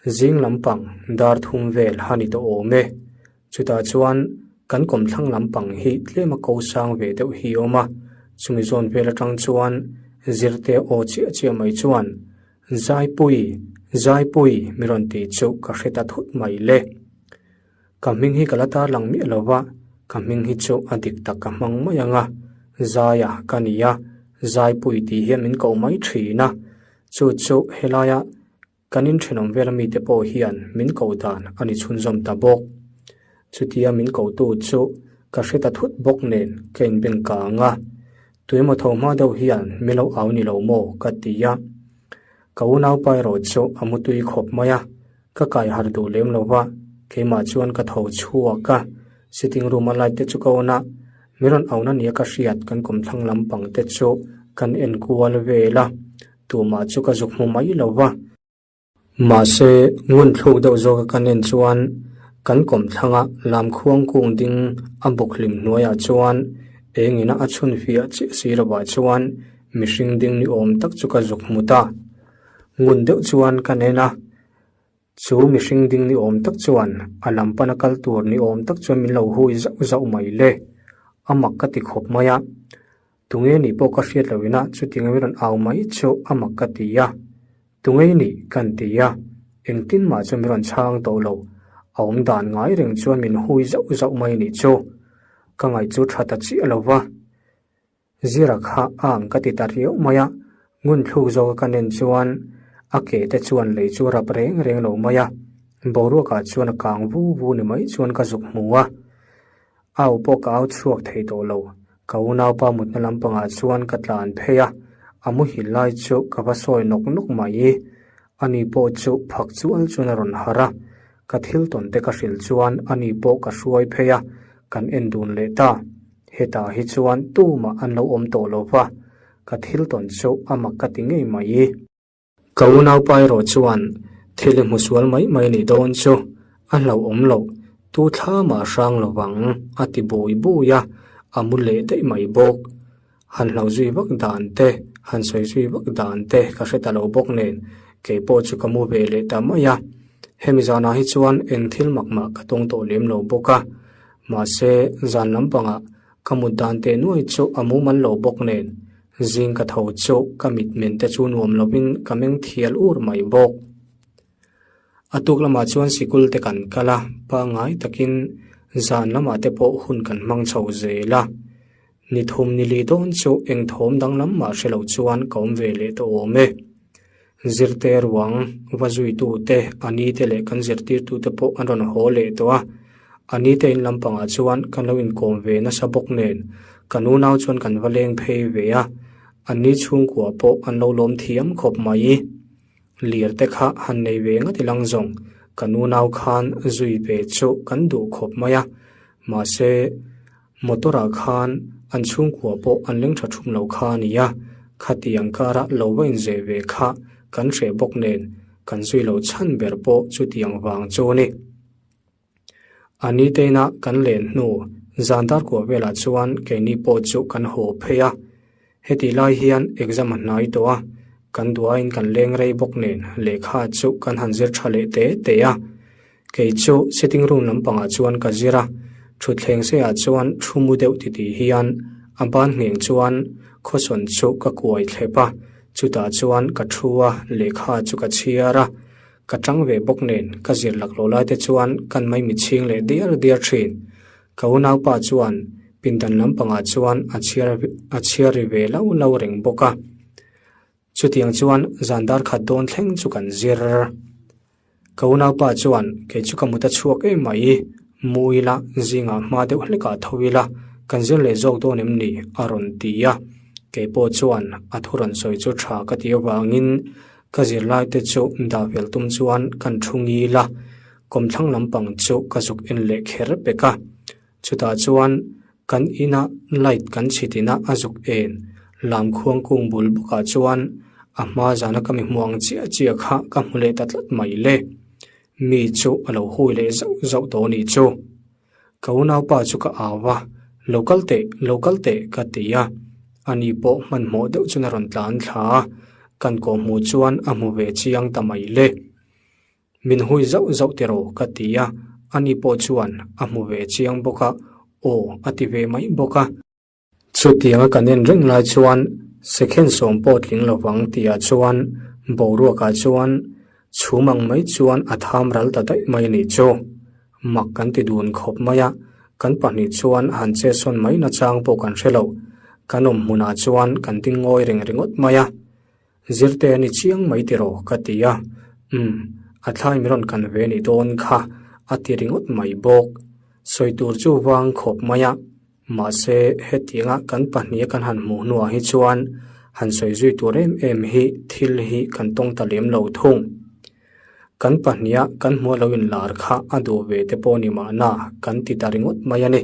Zing lampang dar thum vel a ni tawh awm e. Chutah chuan kan kawmthlang lampang hi tlem a ko sang ve deuh hi a awm a, chumi zawn vel atang chuan zirte aw chiah chiah mai chuan Zaipui, Zaipui mi rawn tih chu ka hre ta thut mai le. Ka hming hi ka la tarlang miah lo va, ka hming hi chu a dik tak ka hmang mai ang a, Zaia ka ni a, Zaipui tih hian min koh mai thin a, chu chu helaia Kan inthenawm vela mite pawh hian min koh dan a ni chhunzawm ta bawk. Chutia min kohtu chu ka hre ta thut bawk nen ka inbeng kang a, tuemaw tho hma deuh hian min lo au ni lo maw ka ti a. Ka unaupa erawh chu a mutui khawp mai a, ka kai harh duh lem lo va, keimah chuan ka tho chhuak a, sitting room a light te chu ka on a, min rawn auna nia ka hriat kan kawmthlang lampang te chu kan enkual vel a. Tumah chu ka zuk hmu mai lo va. Mahse, ngun thluk deuh zawka ka nen chuan kan kawmthlanga lamkhuang kung ding a bawk hlim hnuaiah chuan engina a chhun fiah chiah si lovah chuan mihring ding ni awm tak chu ka zuk hmu ta. Ngun deuh chuan ka nen a. Chu mihring ding ni awm tak chuan a lam pana kal tur ni awm tak chuan min lo hui zauh zauh mai le. A mak ka ti khawp mai a. Tunge nih pawh ka hriat loh ina chutiang min rawn au mai chu a mak ka ti a. Tunge nih kan ti a, engtin mah chu min rawn chhang tawh lo. A awm dan ngai reng chuan min hui zauh zauh mai nih chu. Ka ngaih chu tha ta chiah lo va. Zira kha a ang ka ti ta riau mai a, ngun thluk zawka ka nen chuan a ke te chuan lei chu rap reng reng lo mai a, boruakah chuan a kang vu vu ni mai chuan ka zuk hmu a. Au pawh ka au chhuak thei tawh lo, ka unaupa mutna lampangah chuan ka tlan phei a, a muhil lai chu ka va sawi nawk nawk mai. Ani pawh chu phak chual chuan a rawn harh a, ka thil tawn te ka hrilh chuan ani pawh ka hruai phei a, kan en dun leh ta. Hetah hi chuan tumah an lo awm tawh lo va, ka thil tawn chu a mak ka ti ngei mai. Ka unaupa erawh chuan thil i hmu sual mai mai nih dawn chu a hlauhawm loh, tu thla mah hrang lo vang a ti bui bui a, a mu leh daih mai bawk. Han hlauh zui vak dan te, han sawi zui vak dan te ka hre ta lo bawk nen kei pawh chu ka mu ve leh ta mai a. Hemi zanah hi chuan eng thil mak mah ka tawng tawh lem lo bawk a, mahse zan lampangah ka mut dan teh nuai chu a mumal lo bawk nen zing ka tho chu ka mitmen te chu nuam lovin ka meng thial ur mai bawk. A tuk lamah chuan sikul te kan kal a, pangngai takin zan lamah te pawh hun kan hmang chho zel a. Ni thum ni li dawn chu eng thawm danglam mah hre lo chuan ka awm ve leh tawh awm e. Zirte ruang va zuitu te, a ni te leh kan zirtirtu te pawh an rawn haw leh tawh a. A ni te in lampangah chuan kan lo inkawm ve nasa bawk nen kan unau chuan kan va leng phei ve a, an ni chhungkua pawh an lo lawm thiam khawp mai. Lir te kha han nei ve ngat ilang zawng kan unau khan zui ve chu kan duh khawp mai a, mahse motor ah khan an chhungkua pawh an leng tha thum lo kha a ni a, khatiang kara lo va inzeh ve kha kan hreh bawk nen kan zui lo chhan ber pawh chutiang vang chu a ni. A ni teina kan len hnu zan dar kuah velah chuan keini pawh chu kan haw phei a. Hetih lai hian exam a hnai tawh a, kan duain kan leng rei bawk nen lehkha chu kan han zir tha leh te te a. Kei chu sitting room lampangah chuan ka zir a, thutthleng seiah chuan thu mu deuh titih hian a ban ngheng chuan khawsawn chu ka kuai thlep a, chutah chuan ka thu a, lehkha chu ka chhiar a. Ka tang ve bawk nen ka zir lak lo lai te chuan kan mai mi chhing leh diar diar thin. Ka unaupa chuan pindan lampangah chuan a chhiar a chhiar ri ve lau lau reng bawk a. Chutiang chuan zan dar khat dawn thleng chu kan zir. Ka unaupa chuan kei chu ka mut a chhuak em mai, mu ila zingah hma deuh hlekah tho ila kan zir leh zawk dawn em ni a rawn ti a. Kei pawh chuan a thu rawn sawi chu tha ka ti avangin Ka zirlaite chu dah fel tum chuan kan thu ngil a, kawmthlang lampang chu ka zuk en leh kher pek a. Chutah chuan kan ina light kan chhitin a a zuk en lamkhuang kung bul bawkah chuan a hma zana ka mi hmu ang chiah chiah kha ka hmu leh ta tlat mai le. Mi chu a lo hui leh zauh zauh tawh a nih chu. Ka unaupa chu ka au a, Lo kal teh, lo kal teh ka ti a. Ani pawh hmanhmawh deuh chuan a rawn tlan thla a, kan kawh hmuh chuan a hmu ve chiang ta mai le. Min hui zauh zauh tiraw ka ti a, ani pawh chuan a hmu ve chiang bawk a, aw a ti ve mai bawk a. Chutianga kan en reng lai chuan second sawm pawh tling lovang tihah chuan boruakah chuan chhum ang mai chuan a tham ral ta daih mai a nih chu. Mak kan ti dun khawp mai a, kan pahnih chuan han che sawn mai nachang pawh kan hre lo. Kan awm hmunah chuan kan ding ngawi reng ringawt mai a. Zirte a ni chiang mai tiraw ka ti a, umm, a thlai min rawn kan ve nih dawn kha a ti ringawt mai bawk. Sawi tur chu vang khawp mai a. Mahse, hetianga kan pahniha kan han hmuh hnuah hi chuan han sawi zui tur em em hi thil hi kan tawng ta lem lo thung. Kan pahniha kan hmuh lo inlar kha a duh ve te pawh ni mahna kan ti ta ringawt mai a ni.